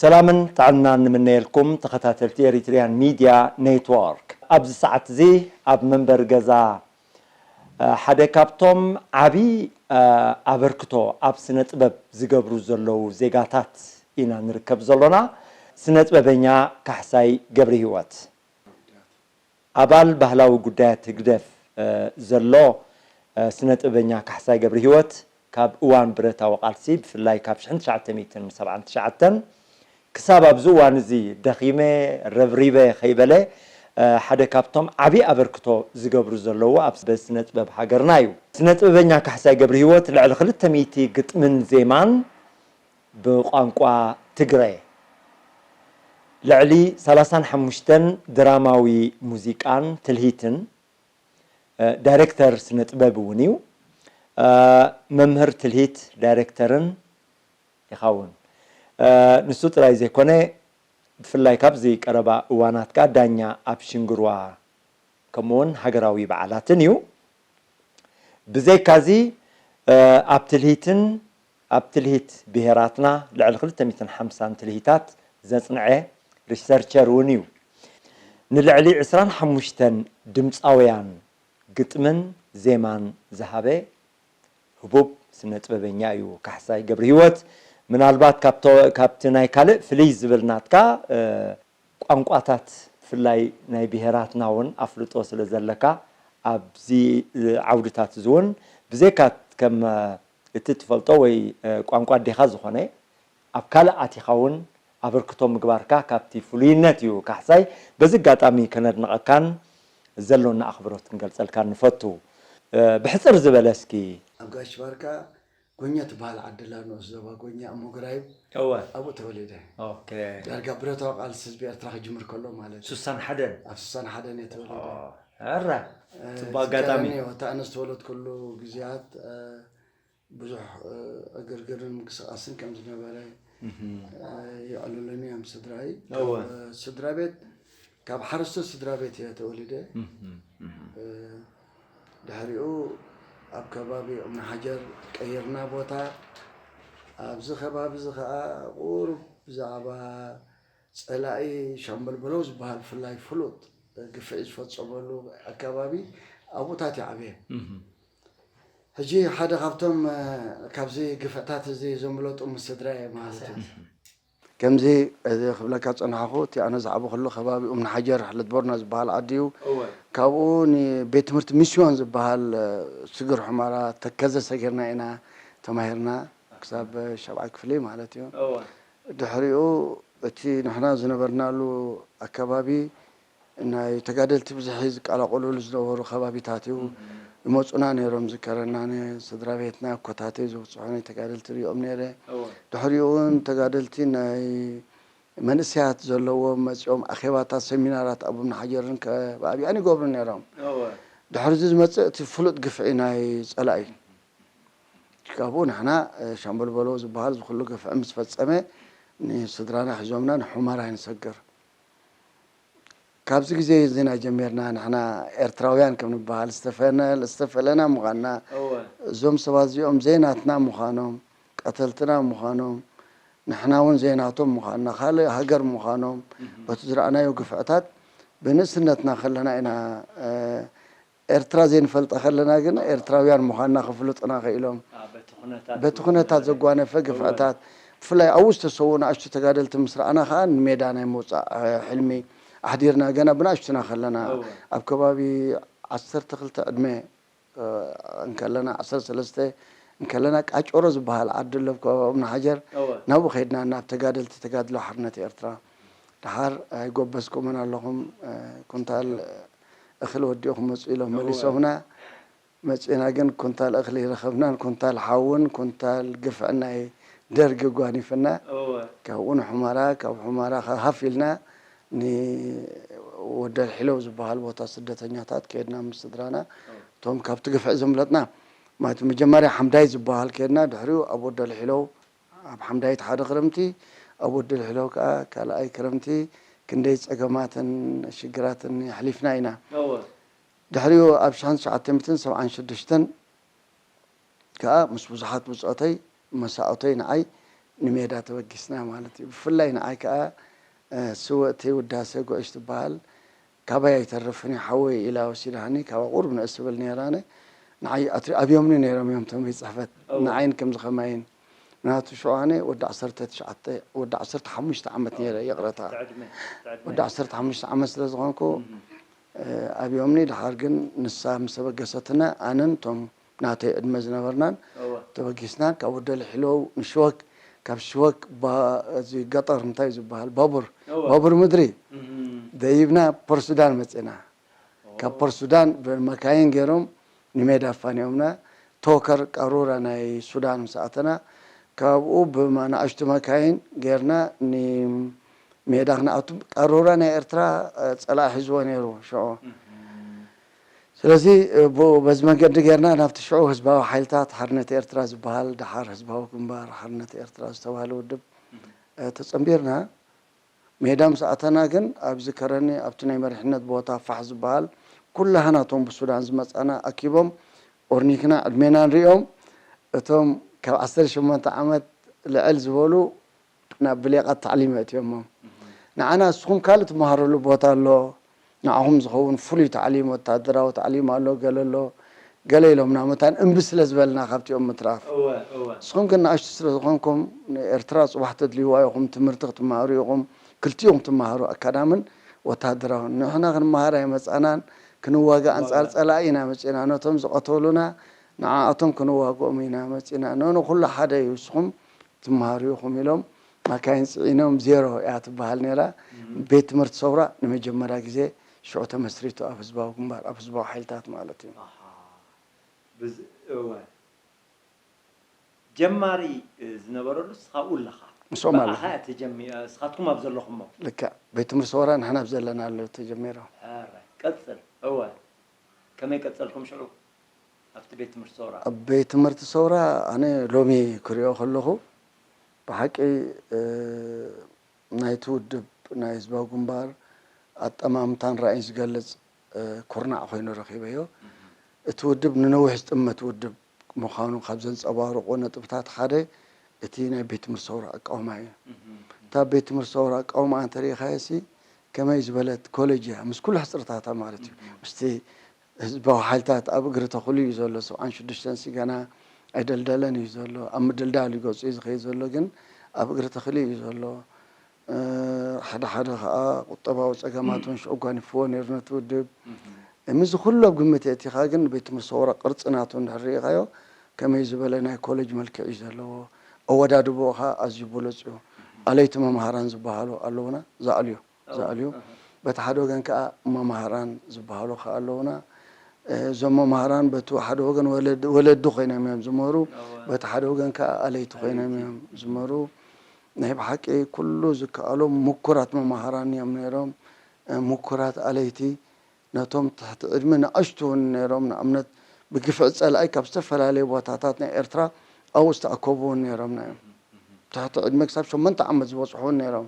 ሰላምን ጥዕናን ንምነየልኩም ተኸታተልቲ ኤሪትሪያን ሚድያ ኔትወርክ። ኣብዚ ሰዓት እዚ ኣብ መንበሪ ገዛ፣ እ፣ ሓደ ካብቶም ዓቢ፣ እ፣ ኣበርክቶ ኣብ ስነ ጥበብ ዝገብሩ ዘለዉ ዜጋታት ኢና ንርከብ ዘሎና። ስነ ጥበበኛ ካሕሳይ ገብረሂወት። ኣባል ባህላዊ ጉዳያት ህግደፍ፣ እ፣ ዘሎ፣ እ፣ ስነ ጥበበኛ ካሕሳይ ገብረሂወት ካብ እዋን ብረታዊ ቃልሲ ብፍላይ ካብ ሽሕን ትሽዓተ ሚእትን ሰብዓን ትሽዓተን ክሳብ ኣብዚ እዋን እዚ ደኺመ ረብሪበ ከይበለ፣ እ፣ ሓደ ካብቶም ዓቢ ኣበርክቶ ዝገብሩ ዘለዉ ኣብ ስነ ጥበብ ሃገርና እዩ። ስነ ጥበበኛ ካሕሳይ ገብረሂወት ልዕሊ ክልተ ሚእቲ ግጥምን ዜማን ብቋንቋ ትግረ፣ ልዕሊ ሰላሳን ሓሙሽተን ድራማዊ ሙዚቃን ትልሂትን፣ እ፣ ዳይሬክተር ስነ ጥበብ እውን እዩ። እ፣ መምህር ትልሂት ዳይሬክተርን ይኸውን። እ፣ ንሱ ጥራይ ዘይኮነ፣ ብፍላይ ካብዚ ቀረባ እዋናት ከኣ ዳኛ ኣብ ሽንግርዋ ከምኡውን ሃገራዊ በዓላትን እዩ። ብዘይካዚ፣ እ፣ ኣብ ትልሂትን ኣብ ትልሂት ብሄራትና ልዕሊ ክልተ ሚእትን ሓምሳን ትልሂታት ዘጽንዐ ሪሰርቸር እውን እዩ። ንልዕሊ ዕስራን ሓሙሽተን ድምጻውያን ግጥምን ዜማን ዝሃበ ህቡብ ስነ ጥበበኛ እዩ ካሕሳይ ገብረሂወት። ምናልባት ካብቶ-፣ ካብቲ ናይ ካልእ ፍልይ ዝብል ናትካ፣ እ፣ ቋንቋታት ብፍላይ ናይ ብሄራትና እውን ኣፍልጦ ስለ ዘለካ ኣብዚ፣ እ፣ ዓውድታት እዚ እውን ብዘይካ ከም፣ እ፣ እቲ ትፈልጦ ወይ፣ እ፣ ቋንቋ ኣዴኻ ዝኾነ ኣብ ካልእ ኣቲኻ እውን ኣበርክቶ ምግባርካ ካብቲ ፍሉይነት እዩ ካሕሳይ። በዚ ኣጋጣሚ ከነድንቐካን ዘሎና ኣኽብሮት ክንገልጸልካን ንፈቱ። እ፣ ብሕጽር ዝበለ እስኪ። ኣብ ጋሽ ባርካ ጎኛ ትበሃል ዓዲ ኣላ፣ ንኡስ ዞባ ጎኛ፣ እሞ ግራይብ እወ። ኣብኡ ተወሊደ። ኦኬ። ዳርጋ ብረታዊ ቃልሲ ህዝቢ ኤርትራ ክጅምር ከሎ ማለት እዩ። ሱሳን ሓደን? ኣብ ሱሳን ሓደን እየ ተወሊደ። ኦ፣ ኣረ፣ እ፣ ጽቡቅ ኣጋጣሚ። ዝገርም እዩ። እቲ ኣነ ዝተወለድኩሉ ግዜያት፣ እ፣ ብዙሕ፣ እ፣ ዕግርግርን ምንቅስቃስን ከም ዝነበረ፣ እህ። እ፣ የዕልሉኒ እዮም ስድራይ። እወ። ካብ፣ እ፣ ስድራ ቤት፣ ካብ ሓረስቶት ስድራ ቤት እየ ተወሊደ። እህ፣ እህ። እ፣ ድሕሪኡ ኣብ ከባቢ እምኒ ሓጀር ቀይርና ቦታ። ኣብዚ ከባቢ እዚ ኸኣ ቁሩብ ብዛዕባ ጸላኢ ሻምበል በለው ዝበሃል ብፍላይ ፍሉጥ ግፍዒ ዝፈጸመሉ ኣከባቢ ኣብኡታት ይዓብየ። እህ። ሕጂ ሓደ ካብቶም፣ እ፣ ካብዚ ግፍዕታት እዚ ዘምለጡ ምስ ስድራየ ማለት እዩ። ከምዚ፣ እዚ ክብለካ ጸናሕኹ፣ እቲ ኣነ ዝዓበኹሉ ከባቢ እምኒ ሓጀር፣ ሕለት ቦርና ዝበሃል ዓዲ እዩ። እወ። ካብኡ ንቤት ትምህርቲ ሚስዮን ዝበሃል፣ እ፣ ስግር ሑመራ፣ ተከዘ ሰጊርና ኢና ተማሂርና፣ ክሳብ ሻብዓይ ክፍሊ ማለት እዩ። እወ። ድሕሪኡ እቲ ንሕና ዝነበርናሉ ኣከባቢ ናይ ተጋደልቲ ብዝሒ ዝቀላቀሉሉ ዝነበሩ ከባቢታት እዩ። እህ። ይመጹና ነይሮም፣ ዝከረና፣ ንስድራ ቤትና፣ ኣኮታተይ ዝበጽሑ ናይ ተጋደልቲ ሪኦም ነይረ። እወ። ድሕሪኡ እውን ተጋደልቲ ናይ መንእሰያት ዘለዎም መጺኦም ኣኼባታት፣ ሰሚናራት ኣብ እምኒ ሓጀርን ከባቢኣን ይገብሩ ነይሮም። እወ። ድሕሪ እዚ ዝመጽእ እቲ ፍሉጥ ግፍዒ ናይ ጸላኢ። ካብኡ ንሕና፣ እ፣ ሻምበል በሎ ዝበሃል ዝኩሉ ግፍዒ ምስ ፈጸመ፣ ንስድራና ሒዞምና ንሑመራ ንሰግር። ካብዚ ግዜ እዚ ኢና ጀሚርና ንሕና ኤርትራውያን ከም ንበሃል ዝተፈነ-፣ ዝተፈለና ምዃንና። እወ። እዞም ሰባት እዚኦም ዘይናትና ምዃኖም፣ ቀተልትና ምዃኖም፣ ንሕና እውን ዘይናቶም ምዃንና፣ ካልእ ሃገር ምዃኖም፣ እህ። በቲ ዝረኣናዮ ግፍዕታት ብንእስነትና ከለና ኢና፣ እ፣ ኤርትራ ዘይንፈልጣ ከለና ግን ኤርትራውያን ምዃንና ከፍልጡና ክኢሎም። አ፣ በቲ ኩነታት በቲ ኩነታት ዝነበረ። ዘጓነፈ እወ። ግፍዕታት፣ ብፍላይ ኣብኡ ዝተሰዉ ንኣሽቱ ተጋደልቲ ምስ ረኣና ከኣ ንሜዳ ናይ ምውጻእ፣ እ፣ ሕልሚ ኣሕዲርና ገና ብንኣሽቱና ከለና እወ። ኣብ ከባቢ ዓሰርተ ክልተ ዕድመ፣ እ፣ እንከለና፣ ዓሰርተ ሰለስተ እንከለና ቃጮሮ ዝበሃል ዓዲ ኣሎ ኣብ ከባቢ እምኒ ሓጀር፣ እወ። ናብኡ ከይድና ናብ ተጋደልቲ ተጋድሎ ሓርነት ኤርትራ። ደሓር ኣይጎበዝኩምን ኣለኹም፣ እ፣ ኩንታል እኽሊ ወዲእኹም መጹ ኢሎም እወ። መሊሶምና። መጺና ግን ኩንታል እኽሊ ረኸብናን ኩንታል ሓውን ኩንታል ግፍዕን ናይ ደርጊ ጓኒፍና። እወ። ካብኡ ንሑመራ፣ ካብ ሑመራ ከ ሃፍ ኢልና ንወደልሒለው ዝበሃል ቦታ ስደተኛታት ከድና ምስ ስድራና። እወ። እቶም ካብቲ ግፍዒ ዘምለጥና፣ ማለት መጀመርያ ሓምዳይ ዝበሃል ከድና፣ ድሕሪኡ ኣብ ወደልሒለው ኣብ ሓምዳይት ሓደ ክረምቲ፣ ኣብ ወደልሒለው ከኣ ካልኣይ ክረምቲ ክንደይ ጸገማትን ሽግራትን የሕሊፍና ኢና። እወ። ድሕሪኡ ኣብ ሽሕን ትሽዓተ ሚእትን ሰብዓን ሽዱሽተን ከኣ ምስ ብዙሓት ብጾተይ መሳኦተይ ንዓይ ንሜዳ ተበጊስና ማለት እዩ። ብፍላይ ንዓይ ከኣ፣ እ፣ ስውእቲ ውዳሴ ጉዕሽ ትበሃል፣ ካባይ ኣይተርፍን እዩ፣ ሓወይ ኢላ ወሲዳኒ፣ ካብኣ ቁሩብ ንእስ ትብል ነይራ። ኣነ ንዓይ ኣትሪ-፣ ኣብዮምኒ ነይሮም እዮም እቶም ቤት ጽሕፈት፣ እወ። ንዓይን ከምዚ ከማይን። ምክንያቱ ሽዑ ኣነ ወዲ ዓሰርተ ትሽዓተ፣ ወዲ ዓሰርተ ሓሙሽተ ዓመት ነይረ፣ ይቕረታ። እቲ ዕድመ፣ እቲ ዕድመ። ወዲ ዓሰርተ ሓሙሽተ ዓመት ስለ ዝኾንኩ፣ እም። እ፣ ኣብዮምኒ። ድሓር ግን ንሳ ምስ ተበገሰትና፣ ኣነን እቶም ናተይ ዕድመ ዝነበርናን እወ። ተበጊስናን፣ ካብ ወደሊ ሒለው ንሽወክ፣ ካብ ሽወክ ባ-፣ እዚ ገጠር እንታይ እዩ ዝበሃል? ባቡር፣ እወ። ባቡር ምድሪ እም። ደይብና ፖርት ሱዳን መጺና። ኦ። ካብ ፖርት ሱዳን ብመካይን ገይሮም ንሜዳ ኣፋንዮምና። ቶከር ቃሩራ ናይ ሱዳን ምስ ኣተና፣ ካብኡ ብማ-፣ ንኣሽቱ መካይን ጌርና ንሜዳ ክንኣቱ። ቃሩራ ናይ ኤርትራ፣ እ፣ ጸላኢ ሒዝዎ ነይሩ ሽዑ። እም። ስለዚ፣ እ፣ ብኡ በዚ መንገዲ ጌርና ናብቲ ሽዑ ህዝባዊ ሓይልታት ሓርነት ኤርትራ ዝበሃል፣ ደሓር ህዝባዊ ግንባር ሓርነት ኤርትራ ዝተባህለ ውድብ፣ እም። እ፣ ተጸንቢርና። ሜዳ ምስ ኣተና ግን፣ ኣብ ዝከረኒ፣ ኣብቲ ናይ መሪሕነት ቦታ ፋሕ ዝበሃል፣ ኩላህና እቶም ብሱዳን ዝመጻና ኣኪቦም ኦርኒክና፣ ዕድሜና ንሪኦም። እቶም ካብ ዓሰርተ ሸሞንተ ዓመት ልዕል ዝበሉ ናብ ብሌቓት ታዕሊም ኣእትዮሞም። ንዓና፣ "ንስኹም ካልእ ትመሃረሉ ቦታ ኣሎ፣ ንዓኹም ዝኸውን ፍሉይ ታዕሊም፣ ወታደራዊ ታዕሊም ኣሎ፣ ገለ ኣሎ፣ ገለ" ኢሎምና፣ መታን እምቢ ስለ ዝበልና ካብቲኦም ምትራፍ። እወ፣ እወ። ንስኹም ግን ንኣሽቱ ስለ ዝኾንኩም፣ ንኤርትራ ጽባሕ ተድልይዋ ኢኹም፣ ትምህርቲ ክትመሃሩ ኢኹም፣ ክልቲኡ ክትመሃሩ፣ ኣካዳምን ወታደራውን። ንሕና ክንመሃር ኣይመጻናን፣ ክንዋጋእ ኣንጻር ዋጋ። ጸላኢ ኢና መጺና። ነቶም ዝቐተሉና፣ ንዓኣቶም ክንዋግኦም ኢና መጺና። ኖኖ፣ ኩሉ ሓደ እዩ፣ ንስኹም ትመሃሩ ኢኹም ኢሎም፣ ማካይን ጽዒኖም፣ ዜሮ እያ ትበሃል ነይራ። እም። ቤት ትምህርቲ ሰውራ ንመጀመርያ ግዜ ሽዑ ተመስሪቱ፣ ኣብ ህዝባዊ ግንባር፣ ኣብ ህዝባዊ ሓይልታት ማለት እዩ። ኣሃ። ብዝ-፣ እወ። ጀማሪ፣ እ፣ ዝነበረሉ ንስኻ ኣብኡ ኣለኻ። ምስኦም ኣለኹ። ብኣኻ እያ ተጀሚ-፣ እ፣ ንስኻትኩም ኣብ ዘለኹሞ። ልክዕ። ቤት ትምህርቲ ሰውራ ንሕና ኣብ ዘለናሉ ተጀሚሩ። ሕራይ። ቀጽል። እወ። ከመይ ቀጸልኩም ሽዑ? ኣብቲ ቤት ትምህርቲ ሰውራ? ኣብ ቤት ትምህርቲ ሰውራ ኣነ ሎሚ ክሪኦ ከለኹ፣ ብሓቂ፣ እ፣ ናይቲ ውድብ፣ ናይ ህዝባዊ ግንባር ኣጠማምታን ራእይን ዝገልጽ፣ እ፣ ኩርናዕ ኮይኑ ረኺበዮ። እም። እቲ ውድብ ንነዊሕ ዝጥመት ውድብ ምዃኑ ካብ ዘንጸባርቑ ነጥብታት ሓደ እቲ ናይ ቤት ትምህርቲ ሰውራ ኣቃውማ እዩ። እም። እታ ቤት ትምህርቲ ሰውራ ኣቃውማ እንተሪኢኻዮሲ፣ ከመይ ዝበለት ኮሌጅ እያ፣ ምስ ኩሉ ሕጽርታታ ማለት እዩ። እም። ምስቲ ህዝባዊ ሓይልታት ኣብ እግሪ ተኽሉ እዩ ዘሎ። ሰብዓን ሽዱሽተን ሲ ገና ኣይደልደለን እዩ ዘሎ። ኣብ ምድልዳል እዩ ገጹ እዩ ዝኸይድ ዘሎ፣ ግን ኣብ እግሪ ተኽሊ እዩ ዘሎ። እ፣ ሓደ ሓደ ኸኣ ቁጠባዊ ጸገማት እውን ሽዑ ጓኒፍዎ ነይሩ ነቲ ውድብ። እም። ምስዚ ኩሉ ኣብ ግምት የእቲኻ ግን ቤት ትምህርቲ ሰውራ ቅርጺ ናቱ እንድሕር ርኢኻዮ ከመይ ዝበለ ናይ ኮሌጅ መልክዕ እዩ ዘለዎ። ኣወዳድብኡ ኸኣ ኣዝዩ ብሉጽ እዩ። ኣለይቲ መምሃራን ዝበሃሉ ኣለዉና፣ ዝኣልዩ። ኣዎ። ዝኣልዩ። ኣሃ። በቲ ሓደ ወገን ከኣ መማህራን ዝበሃሉ ከኣ ኣለዉና። እ፣ እዞም መማህራን በቲ ሓደ ወገን ወለድ-፣ ወለዲ ኮይኖም እዮም ዝምህሩ፣ ኣዎ። በቲ ሓደ ወገን ከኣ ኣለይቲ ኣለይቲ። ኮይኖም እዮም ዝምህሩ። ናይ ብሓቂ ኩሉ ዝከኣሎም ምኩራት መማህራን እዮም ነይሮም። እ፣ ምኩራት ኣለይቲ ነቶም ትሕቲ ዕድመ ንኣሽቱ እውን ነይሮም። ንኣብነት ብግፍዒ ጸላኢ ካብ ዝተፈላለዩ ቦታታት ናይ ኤርትራ ኣብኡ ዝተኣከቡ እውን ነይሮም እዮም። ትሕቲ ዕድመ ክሳብ ሸሞንተ ዓመት ዝበጽሑ እውን ነይሮም።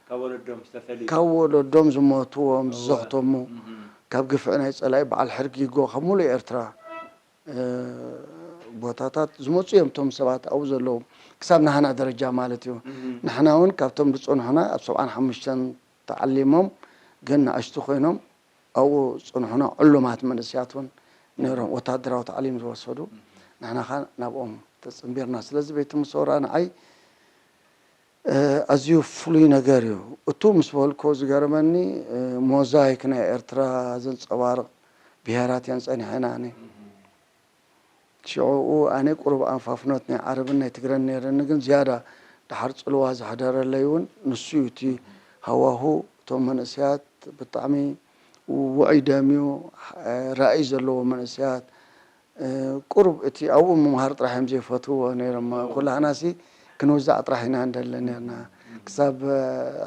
ካብ ወለዶም ዝተፈልዩ? ካብ ወለዶም ዝሞትዎም፣ እወ። ዝዘኽተሙ፣ እም። ካብ ግፍዒ ናይ ጸላኢ በዓል ሕርጊጎ፣ ካብ ሙሉእ ኤርትራ፣ እ፣ ቦታታት ዝመጹ እዮም እቶም ሰባት ኣብኡ ዘለዉ። ክሳብ ናህና ደረጃ ማለት እዩ። እም። ንሕና እውን ካብቶም ዝጸንሑና ኣብ ሰብዓን ሓሙሽተን ተዓሊሞም፣ ግን ንኣሽቱ ኮይኖም ኣብኡ ዝጸንሑና ዕሉማት መንእሰያት እውን ነይሮም፣ ወታደራዊ ታዕሊም ዝወሰዱ። እም። ንሕና ኸኣ ናብኦም ተጸንቢርና። ስለዚ ቤት ትምህርቲ ሰውራ ንዓይ እ፣ ኣዝዩ ፍሉይ ነገር እዩ። እቱ ምስ በልኮ ዝገርመኒ፣ እ፣ ሞዛይክ ናይ ኤርትራ ዘንጸባርቕ ብሄራት እየን ጸኒሐን ኣነ። ሽዑኡ ኣነ ቁሩብ ኣንፋፍኖት ናይ ዓረብን ናይ ትግረን ነይረኒ፣ ግን ዝያዳ ድሓር ጽልዋ ዘሕደረለይ እውን ንሱ እዩ። እቲ ሃዋሁ፣ እቶም መንእሰያት ብጣዕሚ ውዑይ ደም እዩ፣ እ፣ ራእይ ዘለዎ መንእሰያት፣ እ፣ ቁሩብ እቲ ኣብኡ ምምሃር ጥራሕ እዮም ዘይፈትውዎ ነይሮም። እዎ። ኩላህናሲ ክንውዛዕ ጥራሕ ኢና እንደለ ነርና። እም። ክሳብ፣ እ፣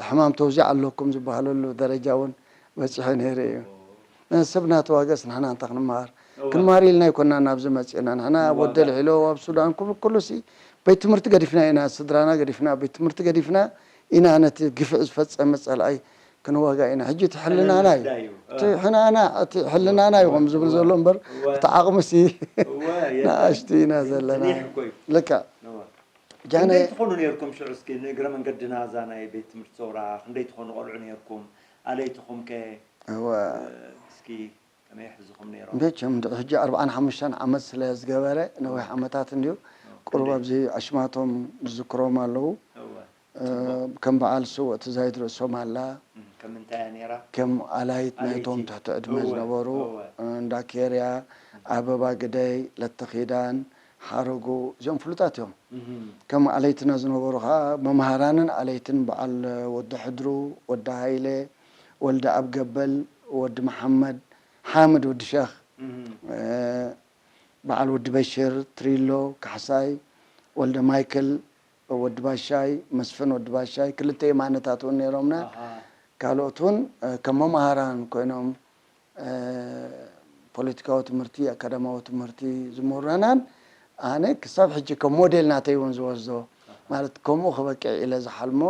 ሕማም ተውዚዕ ኣለኩም ዝበሃለሉ ደረጃ እውን በጺሑ ነይሩ እዩ። እዎ። እ፣ ሰብ እናተዋገስ ንሕና እንታይ ክንመሃር? እዎ። ክንመሃር ኢልና ኣይኮናን ናብዚ መጺእና። ንሕና ኣብ እዋጋ። ወደል ሒሎ፣ ኣብ ሱዳን፣ ኩሉ፣ ኩሉሲ ቤት ትምህርቲ ገዲፍና ኢና፣ ስድራና ገዲፍና፣ ቤት ትምህርቲ ገዲፍና ኢና ነቲ ግፍዒ ዝፈጸመ ጸላኣይ ክንዋጋእ ኢና። ሕጂ እቲ ሕልናና እዩ። ሕልናና እዩ። እቲ ሕናና፣ እቲ ሕልናና እዩ ከም ዝብል ዘሎ እምበር፣ እወ። እቲ ዓቕምሲ እወ፣ የለን። ንኣሽቱ ኢና ዘለና። ዝኒሕ እኮ እዩ። ልክዕ። እወ። ጃነ ክንደይ ትኾኑ ነይርኩም ሽዑ? እስኪ ንእግረ መንገድና እዛ ናይ ቤት ትምህርቲ ሰውራ ክንደይ ትኾኑ ቆልዑ ነይርኩም? ኣለይትኹም ከ እወ እስኪ ከመይ የሕዝኹም ነይሮም? መቸም ድሕሪ ሕጂ ኣርብዓን ሓሙሽተን ዓመት ስለ ዝገበረ ነዊሕ ዓመታት እንድዩ። ቁሩብ ክንደይ? ኣብዚ ኣሽማቶም ዝዝክሮም ኣለዉ። እወ እ፣ ጽቡቕ። ከም በዓል ስውእቲ ዛይድ ርእሶም ኣላ። እም፣ ከም ምንታይ እያ ነይራ? ከም ኣላይት ናይቶም ኣለይቲ። ትሕቲ ዕድመ እወ፣ ዝነበሩ እወ። እ፣ እንዳ ኬርያ፣ ኣበባ ግደይ፣ ለተኺዳን፣ ሓረጉ እዚኦም ፍሉጣት እዮም። እም። ከም ኣለይትና ዝነበሩ ኸዓ መምሃራንን ኣለይትን በዓል ወዲ ሕድሩ፣ ወዲ ሃይለ፣ ወልደ ኣብ ገበል፣ ወዲ መሓመድ፣ ሓምድ ወዲ ሸኽ፣ እም። እ፣ በዓል ወዲ በሽር፣ ትሪሎ፣ ካሕሳይ፣ ወልደ ማይክል፣ ወዲ ባሻይ፣ መስፍን ወዲ ባሻይ፣ ክልተ የማነታት እውን ነይሮምና። ኣሃ። ካልኦት እውን፣ እ፣ ከም መምሃራን ኮይኖም፣ እ፣ ፖለቲካዊ ትምህርቲ፣ ኣካዳማዊ ትምህርቲ ዝምህሩናን ኣነ ክሳብ ሕጂ ከም ሞዴል ናተይ እውን ዝወስዶ፣ ኣሃ። ማለት ከምኡ ክበቅዕ ኢለ ዝሓልሞ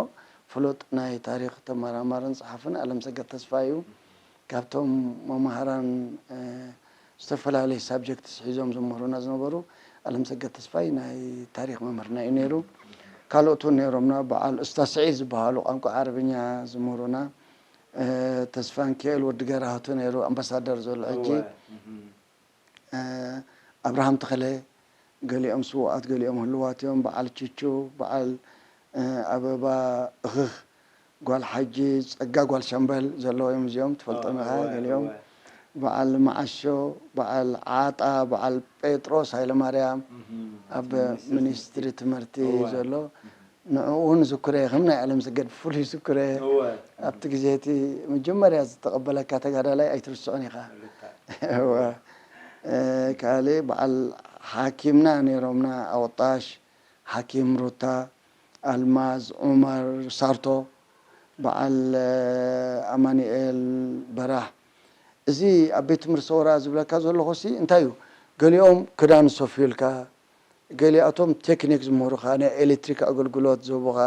ፍሉጥ ናይ ታሪኽ ተመራማርን ጸሓፍን ኣለምሰገድ ተስፋይ እዩ። ካብቶም መምሃራን፣ እ፣ ዝተፈላለዩ ሳብጀክትስ ሒዞም ዝምህሩና ዝነበሩ ኣለምሰገድ ተስፋይ ናይ ታሪኽ መምህርና እዩ ነይሩ። ካልኦት እውን ነይሮምና፣ በዓል ኡስታዝ ስዒድ ዝበሃሉ ቋንቋ ዓረብኛ ዝምህሩና፣ እ፣ ተስፋንኪኤል ወዲ ገራህቱ ነይሩ፣ ኣምባሳደር ዘሎ ሕጂ። እወ፣ እም። እ፣ ኣብርሃም ተኸለ፣ ገሊኦም ስዉኣት፣ ገሊኦም ህልዋት እዮም። በዓል ችቹ፣ በዓል፣ እ፣ ኣበባ እኽኽ፣ ጓል ሓጂ ጸጋ፣ ጓል ሻምበል ዘለዉ እዮም እዚኦም፣ ትፈልጦም ኢኻ እወ፣ ገሊኦም። እወ። በዓል መዓሾ፣ በዓል ዓጣ፣ በዓል ጴጥሮስ ሃይለማርያም እም፣ ኣብ እቲ ሚኒስትሪ ሚኒስትሪ ትምህርቲ እወ። ዘሎ። ንዕኡ እውን ዝክረ ከም ናይ ኣለምሰገድ ብፍሉይ ዝክረ። እወ። ኣብቲ ግዜ እቲ መጀመርያ ዝተቐበለካ ተጋዳላይ ኣይትርስዖን ኢኻ። ልክዕ። እወ። እ፣ ካልእ በዓል ሓኪምና ነይሮምና፣ ኣወጣሽ፣ ሓኪም ሩታ፣ ኣልማዝ፣ ዑመር፣ ሳርቶ፣ በዓል፣ እ፣ ኣማኑኤል በራሕ። እዚ ኣብ ቤት ትምህርቲ ሰውራ ዝብለካ ዘለኹሲ እንታይ እዩ? ገሊኦም ክዳን ዝሰፍዩልካ፣ ገሊኣቶም ቴክኒክ ዝምህሩኻ፣ ናይ ኤሌክትሪክ ኣገልግሎት ዝህቡኻ፣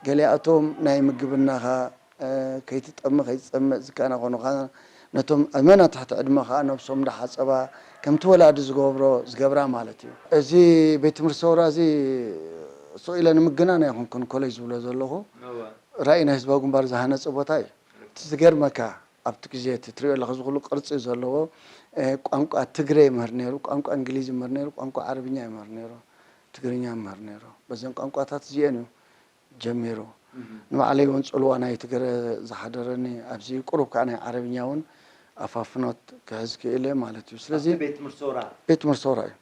ገሊኣቶም ናይ ምግብናኻ፣ እ፣ ከይትጠሚ ከይትጸምእ ዝከናኸኑኻ፣ ነቶም ኣመና ትሕቲ ዕድመ ኸኣ ነብሶም እንዳሓጸባ፣ ከምቲ ወላዲ ዝገብሮ፣ ዝገብራ ማለት እዩ። እዚ ቤት ትምህርቲ ሰውራ እዚ ስቕ ኢለ ንምግናን ኣይኮንኩን ኮሌጅ ዝብሎ ዘለኹ። እወ። ራእይ ናይ ህዝባዊ ግንባር ዝሃነጸ ቦታ እዩ። እቲ ዝገርመካ፣ ኣብቲ ግዜ እቲ ትሪኦ ኣለኻ፣ እዚ ኩሉ ቅርጺ ዘለዎ፣ እ፣ ቋንቋ ትግረ ይምህር ነይሩ፣ ቋንቋ እንግሊዝ ይምህር ነይሩ፣ ቋንቋ ዓረብኛ ይምህር ነይሩ፣ ትግርኛ ይምህር ነይሩ። በዘን ቋንቋታት እዚአን እዩ ጀሚሩ። እም። ንባዕለይ እውን ጽልዋ ናይ ትግረ ዝሓደረኒ ኣብዚ ቁሩብ ከኣ ናይ ዓረብኛ እውን ኣፋፍኖት ክሕዝ ክኢለ ማለት እዩ። ስለዚ ኣብቲ ቤት ትምህርቲ ሰውራ? ቤት ትምህርቲ ሰውራ እዩ።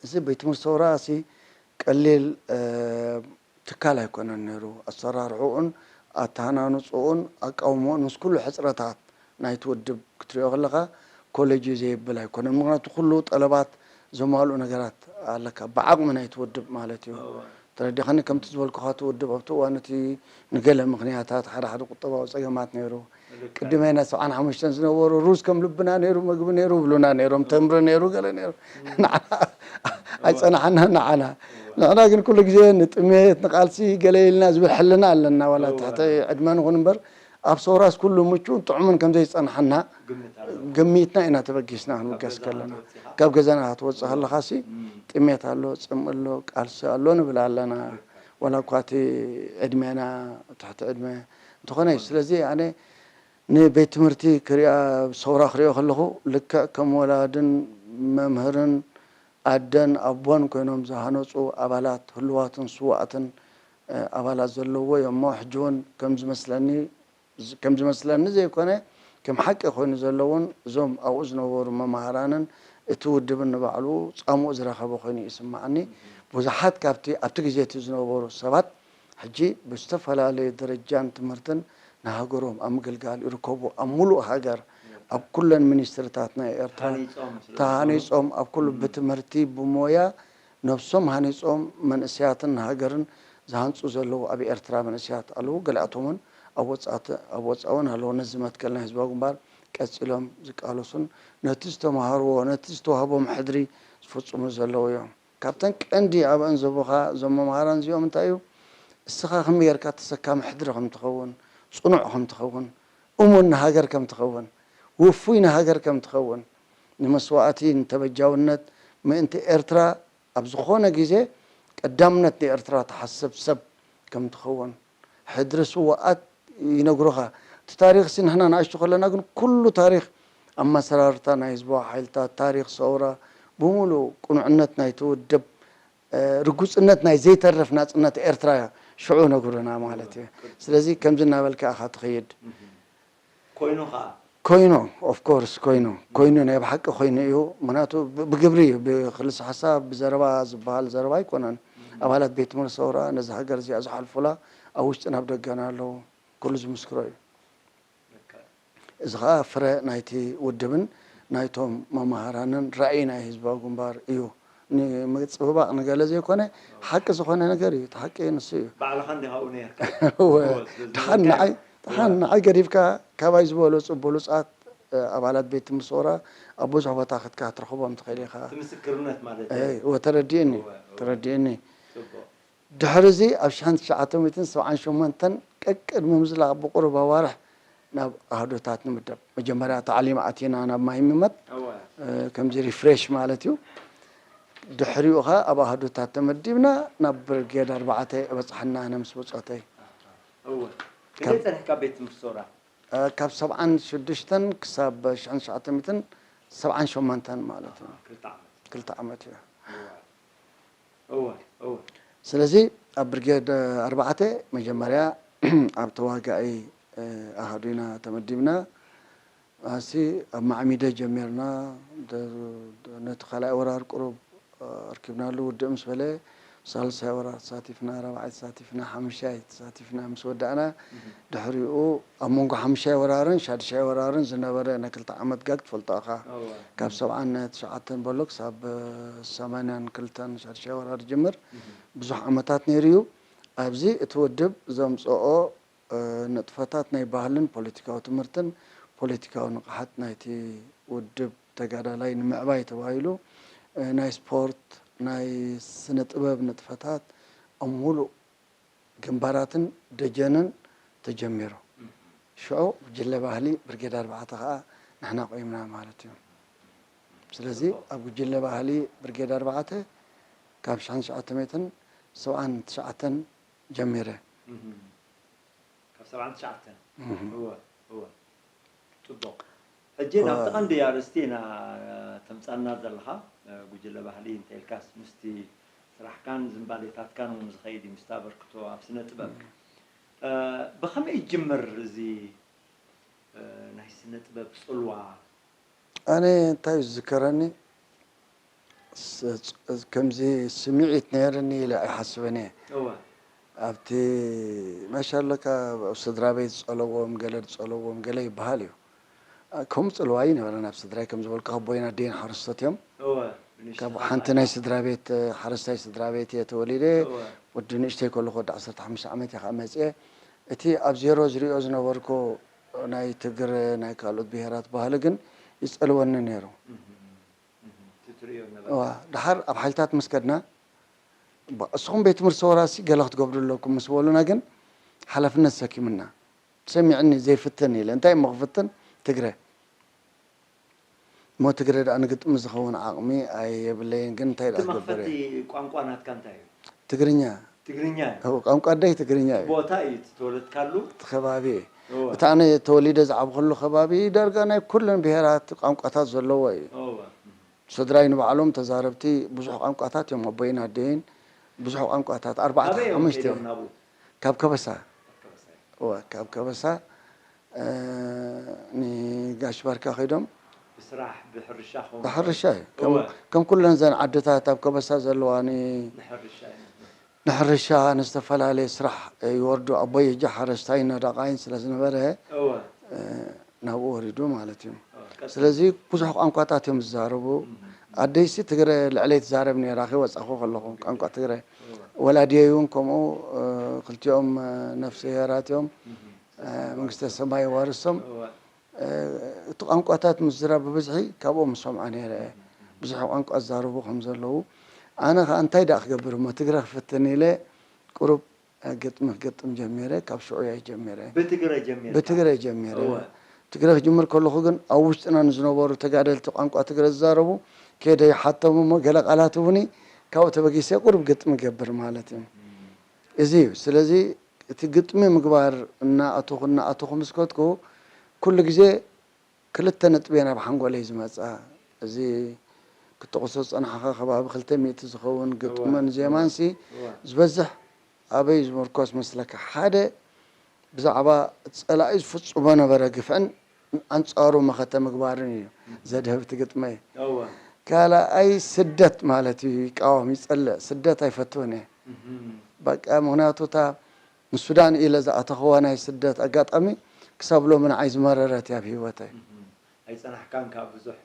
እዚ ቤት ትምህርቲ ሰውራ ሲ ቀሊል፣ እ፣ ትካል ኣይኮነን ነይሩ። ኣሰራርሕኡን ኣተሃናንጽኡን ኣቃውምኡን ምስ ኩሉ ሕጽረታት ናይቲ ውድብ ክትሪኦ ከለኻ ኮሌጅ እዩ ዘየብል ኣይኮነን። ምኽንያቱ ኩሉ ጠለባት ዘማልኡ ነገራት ኣለካ፣ ብዓቕሚ ናይቲ ውድብ ማለት እዩ። እወ። ተረዲኻኒ? ከምቲ ዝበልኩኻ እቲ ውድብ ኣብቲ እዋን እቲ ንገለ ምኽንያታት፣ ሓደ ሓደ ቁጠባዊ ጸገማት ነይሩ። ልክዕ። ቅድመ ናይ ሰብዓን ሓሙሽተን ዝነበሩ ሩዝ ከም ልብና ነይሩ፣ መግቢ ነይሩ ይብሉና ነይሮም፣ ተምሪ ነይሩ፣ ገለ ነይሩ። እም። ንዓና እወ። ኣይጸናሓናን ንዓና። እወ። ንሕና ግን ኩሉ ግዜ ንጥሜት፣ ንቃልሲ ገለ ኢልና ዝብል ሕልና ኣለና፣ ዋላ እወ። ትሕቲ ዕድመ ንኹን እምበር፣ ኣብ ሰውራስ ኩሉ ምቹእን ጥዑምን ከም ዘይጸንሓና ግምት ኣሎ። ገሚትና ኢና ተበጊስና ክንብገስ ካብ ገዛና ከለና። ትወጽእ ኢኻ? ካብ ገዛና ክትወጽእ ከለኻሲ እም። ጥሜት ኣሎ፣ ጽምኢ ኣሎ፣ ቃልሲ ኣሎ ንብል ኣለና። ልክዕ። ዋላ እኳ እቲ ዕድሜና ትሕቲ ዕድመ እንተኾነ እዩ። እንተኾነ። ስለዚ ኣነ ንቤት ትምህርቲ ክሪኣ፣ ሰውራ ክሪኦ ከለኹ ልክዕ ከም ወላድን መምህርን ኣደን ኣቦን ኮይኖም ዝሃነጹ ኣባላት ህሉዋትን ስዉኣትን፣ እ፣ ኣባላት ዘለዎ እዮም እሞ፣ ሕጂ እውን ከም ዝመስለኒ፣ ዝ-፣ ከም ዝመስለኒ ዘይኮነ፣ ከም ሓቂ ኮይኑ ዘሎ እውን እዞም ኣብኡ ዝነበሩ መማህራንን እቲ ውድብን ንባዕሉ ጻምኡ ዝረኸበ ኮይኑ ይስምዓኒ። ብዙሓት ካብቲ ኣብቲ ግዜ እቲ ዝነበሩ ሰባት ሕጂ ብዝተፈላለየ ደረጃን ትምህርትን ንሃገሮም ኣብ ምግልጋል ይርከቡ። ኣብ ሙሉእ ሃገር፣ ኣብ ኩለን ሚኒስትሪታት ናይ ኤርትራ ሃኒጾም ስለ ዝኾኑ። ተሃኒጾም፣ ኣብ ኩሉ እም። ብትምህርቲ፣ ብሞያ ነብሶም ሃኒጾም፣ መንእሰያትን ሃገርን ዝሃንጹ ዘለዉ ኣብ ኤርትራ መንእሰያት ኣለዉ። ገሊኣቶም እውን ኣብ ወጻእቲ-፣ ኣብ ወጻኢ እውን ኣለዉ። ነዚ መትከል ናይ ህዝባዊ ግንባር ቀጺሎም ዝቃለሱን ነቲ ዝተማሃርዎ፣ ነቲ ዝተዋህቦም ሕድሪ ዝፍጽሙ ዘለዉ እዮም። ካብተን ቀንዲ ኣብአን ዘቦኻ እዞም መምሃራን እዚኦም እንታይ እዩ? እስኻ ከመይ ጌርካ ተሰካሚ ሕድሪ ከም ትኸውን፣ ጽኑዕ ከም ትኸውን፣ እሙን ንሃገር ከም ትኸውን፣ ውፉይ ንሃገር ከም ትኸውን፣ ንመስዋእቲ፣ ንተበጃውነት ምእንቲ ኤርትራ ኣብ ዝኾነ ግዜ ቀዳምነት ንኤርትራ ትሓስብ ሰብ ከም ትኸውን ሕድሪ ስውኣት ይነግሩኻ። እቲ ታሪኽሲ ንሕና ንኣሽቱ ከለና ግን ኩሉ ታሪኽ ኣመሰራርታ ናይ ህዝባዊ ሓይልታት፣ ታሪኽ ሰውራ ብምሉእ ቅኑዕነት ናይቲ ውድብ፣ እ፣ ርጉጽነት ናይ ዘይተርፍ ናጽነት ኤርትራ ሽዑ ነግሩና ማለት እዩ። ስለዚ ከምዚ እናበልካ ኢኻ ትኸይድ። ኮይኑ ኸዓ ኮይኑ፣ of course፣ ኮይኑ፣ ኮይኑ፣ ናይ ብሓቂ ኮይኑ እዩ። ምኽንያቱ ብ-፣ ብግብሪ እዩ፣ ብክልሲ ሓሳብ፣ ብዘረባ ዝበሃል ዘረባ ኣይኮነን። ኣባላት ቤት ትምህርቲ ሰውራ ነዚ ሃገር እዚኣ ዝሓልፉላ ኣብ ውሽጥን ኣብ ደገን ኣለዉ። ኩሉ ዝምስክሮ እዩ። እዚ ኸዓ ፍረ ናይቲ ውድብን ናይቶም መማህራንን ራእይ ናይ ህዝባዊ ግንባር እዩ። ንምጽብባቕ ንገለ ዘይኮነ፣ ሓቂ ዝኾነ ነገር እዩ። እቲ ሓቂ ንሱ እዩ። ባዕልኻ እንዲኻ ኣብኡ ነይርካ። እወ፣ እወ፣ ስለዚ ድሓን ነይርካ ንዓይ፣ ኢኻ። ድሓን እወ። ንዓይ ገዲፍካ፣ ካባይ ዝበለጹ ብሉጻት፣ እ፣ ኣባላት ቤት ትምህርቲ ሰውራ ኣብ ብዙሕ ቦታኻ ክትካ ክትረኽቦም ትኽእል ኢኻ። እቲ ምስክርነት ማለት እዩ። እይ፣ እወ፣ ተረዲእኒ፣ እወ፣ እወ። ተረዲእኒ። ጽቡቕ። ድሕሪ እዚ ኣብ ሽሕን ትሽዓተ ሚእትን ሰብዓን ሸሞንተን ቀቅድሚ ምዝላቕ ብቁሩብ ኣዋርሕ ናብ ኣህዶታት ንምደብ። መጀመርያ ታዕሊም ኣቲና ናብ ማሂምመት፣ እወ። እ፣ ከምዚ ሪፍሬሽ ማለት እዩ። ድሕሪኡ ኸኣ ኣብ ኣህዶታት ተመዲብና ናብ ብርጌድ ኣርባዕተ በጻሕና፣ ኣነ ምስ ብጾተይ። እወ። ክንደይ ጸኒሕካ ቤት ትምህርቲ ሰውራ? እ፣ ካብ ሰብዓን ሽዱሽተን ክሳብ ሽሕን ትሽዓተ ሚእትን ሰብዓን ሸሞንተን ማለት እዩ። ክልተ ዓመት። ክልተ ዓመት እዩ። እወ። እወ፣ እወ። ስለዚ ኣብ ብርጌድ ኣርባዕተ መጀመርያ ኣብ ተዋጋኢ፣ እ፣ ኣሃዱ ኢና ተመዲብና። ኣሲ ኣብ ማዕሚደ ጀሚርና፣ ደ-፣ ደ-፣ ነቲ ካልኣይ ወራር ቁሩብ፣ እ፣ ኣርኪብናሉ። ውድእ ምስ በለ ሳልሳይ ወራር ተሳቲፍና፣ ራብዓይ ተሳቲፍና፣ ሓሙሻይ ተሳቲፍና ምስ ወዳእና፣ እህ። ድሕሪኡ ኣብ መንጎ ሓሙሻይ ወራርን ሻድሻይ ወራርን ዝነበረ ናይ ክልተ ዓመት ጋግ ትፈልጦ ኢኻ። እወ። ካብ ሰብዓን ትሽዓተን በሎ ክሳብ ሰማንያን ክልተን ሻድሻይ ወራር ዝጅምር እህ። ብዙሕ ዓመታት ነይሩ እዩ። ኣብዚ እቲ ውድብ ዘምጽኦ፣ እ፣ ንጥፈታት ናይ ባህልን ፖለቲካዊ ትምህርትን ፖለቲካዊ ንቕሓት ናይቲ ውድብ ተጋዳላይ ንምዕባይ ተባሂሉ፣ እ፣ ናይ ስፖርት፣ ናይ ስነ ጥበብ ንጥፈታት ኣብ ሙሉእ ግንባራትን ደጀንን ተጀሚሩ። ሽዑ ጉጅለ ባህሊ ብርጌድ ኣርባዕተ ኸኣ ንሕና ቆይምና ማለት እዩ። ስለዚ ኣብ ጉጅለ ባህሊ ብርጌድ ኣርባዕተ ካብ ሽሕን ትሽዓተ ሚእትን ሰብዓን ትሽዓተን ጀሚረ። እህ። ካብ ሰብዓን ትሽዓተን? እህ። እወ፣ እወ። ጽቡቕ። ሕጂ ናብቲ ቀንዲ ኣርእስቲ ኢና ተምጻና ዘለኻ፣ እ፣ ጉጅለ ባህሊ እንተ ኢልካስ ምስቲ ስራሕካን ዝንባሌታትካን እውን ዝኸይድ እዩ፣ ምስቲ ኣበርክቶ ኣብ ስነ ጥበብ። እህ። እ፣ ብኸመይ ይጅምር እዚ፣ እ፣ ናይ ስነ ጥበብ ጽልዋ? ኣነ እንታይ እዩ ዝዝከረኒ፣ ስ-፣ ስ-፣ ከምዚ ስምዒት ነይርኒ ኢለ ኣይሓስብን እየ። እወ። ኣብቲ መሻለካ ኣብ ስድራ ቤት ዝጸለዎም፣ ገለ ዝጸለዎም፣ ገለ ይበሃል እዩ። ኣ፣ ከምኡ ጽልዋ ኣይነበረን ኣብ ስድራይ፣ ከም ዝበልኩ ኣቦይን ኣደይን ሓረስቶት እዮም። እወ፣ ብንእሽቶ ካብ ሓንቲ ናይ ስድራ ቤት፣ ሓረስታይ ስድራ ቤት እየ ተወሊደ። እወ። ወዲ ንእሽተይ ከለኹ ወዲ ዓሰርተ ሓሙሽተ ዓመት እየ ከኣ መጽየ። እቲ ኣብ ዜሮ ዝሪኦ ዝነበርኩ ናይ ትግረ፣ ናይ ካልኦት ብሄራት ባህሊ ግን ይጸልወኒ ነይሩ። እህ፣ እህ፣ እቲ ትርእዮ ዝነበርካ። እዋ፣ ድሓር ኣብ ሓይልታት ምስ ከድና፣ ባ-፣ እስኹም ቤት ትምህርቲ ሰውራሲ ገለ ክትገብሩ ኣለኩም ምስ በሉና ግን ሓላፍነት ሰኪሙና። ሰሚዕኒ ዘይፍትን ኢለ፣ እንታይ እሞ ክፍትን? ትግረ። እሞ ትግረ ደኣ ንግጥሚ ዝኸውን ዓቕሚ ኣየብለይን፣ ግን እንታይ እቲ ደኣ ክገብር መኽፈቲ እየ? ቋንቋ ናትካ እንታይ እዩ? ትግርኛ። ትግርኛ እዩ? እው፣ ቋንቋ ኣደይ ትግርኛ እዩ። ቦታ እዩ እቲ ተወለድካሉ? እቲ ከባቢ እዩ። እወ። እቲ ኣነ ተወሊደ ዝዓብኹሉ ከባቢ ዳርጋ ናይ ኩለን ብሄራት ቋንቋታት ዘለዎ እዩ። እወ። ስድራይ ንባዕሎም ተዛረብቲ ብዙሕ ቋንቋታት እዮም፣ ኣቦይን ኣደይን ብዙሕ ቋንቋታት፣ ኣርባዕተ፣ ካበይ እዮም ሓሙሽተ። ከይዶም ናብኡ? ካብ ከበሳ። ካብ ከበሳ እዮም። እወ፣ ካብ ከበሳ፣ እ፣ ንጋሽ ባርካ ከይዶም። ብስራሕ፣ ብሕርሻ ክኸውን ብሕርሻ እዩ። ከም፣ እወ። ከም ኩለን እዘን ዓድታት ኣብ ከበሳ ዘለዋ ን-፣ ንሕርሻ እዮም። ንሕርሻ፣ ንዝተፈላለየ ስራሕ ይወርዱ። ኣቦይ ሕጂ ሓረስታይን ነዳቓይን ስለ ዝነበረ፣ እወ። እ፣ ናብኡ ወሪዱ ማለት እዩ። እወ፣ ቀጽል። ስለዚ ብዙሕ ቋንቋታት እዮም ዝዛረቡ። እም፣ እም። ኣደይሲ ትግረ ልዕለይ ትዛረብ ነይራ፣ ከይወጻኹ ከለኹ ቋንቋ ትግረ። እወ። ወላዲየይ እውን ከምኡ፣ እ፣ ክልቲኦም፣ እ፣ ነፍሰ ሄራት እዮም። እም፣ እም። እ፣ መንግስተ ሰማይ የዋርሶም። እወ። እ፣ እቲ ቋንቋታት ምዝራብ ብብዝሒ ካብኦም ዝሰምዖ ነይረ እየ። ብዙሕ ቋንቋ ዝዛረቡ ከም ዘለዉ። ኣነ ኸኣ እንታይ ደኣ ክገብር እሞ ትግረ ክፍትን ኢለ ቁሩብ፣ እ፣ ግጥሚ ክገጥም ጀሚረ። ካብ ሽዑ እየ ጀሚረ። ብትግረ ጀሚርካ? ብትግረ ጀሚረ። እወ። ትግረ ክጅምር ከለኹ ግን ኣብ ውሽጥና ንዝነበሩ ተጋደልቲ ቋንቋ ትግረ ዝዛረቡ ከይደ ይሓቶም እሞ ገለ ቃላት እውኒ ካብኡ ተበጊሰ ቁሩብ ግጥሚ ገብር ማለት እዩ። እዚ እዩ። ስለዚ እቲ ግጥሚ ምግባር እናኣተኹ፣ እናኣተኹ ምስ ከድኩ፣ ኩሉ ግዜ ክልተ ነጥቢ እየን ኣብ ሓንጎለይ ዝመጻ። እዚ ክጠቕሶ ዝጸናሕካ ከባቢ ክልተ ሚእቲ ዝኸውን ግጥምን ዜማንሲ ዝበዝሕ ኣበይ ዝምርኮስ መስለካ? ሓደ ብዛዕባ ጸላኢ ዝፍጽሞ ነበረ ግፍዕን ኣንጻሩ መኸተ ምግባርን እዩ ዘድህብ እቲ ግጥመይ። እወ። ካልኣይ ስደት ማለት እዩ ይቃወም፣ ይጸልእ። ስደት ኣይፈትውን እየ። እህም። በቃ ምኽንያቱ እታ ንሱዳን ኢለ ዝኣተኽዋ ናይ ስደት ኣጋጣሚ ክሳብ ሎሚ ንዓይ ዝመረረት እያ ኣብ ህይወተይ። እህም። ኣይጸናሕካን ከኣ ብዙሕ።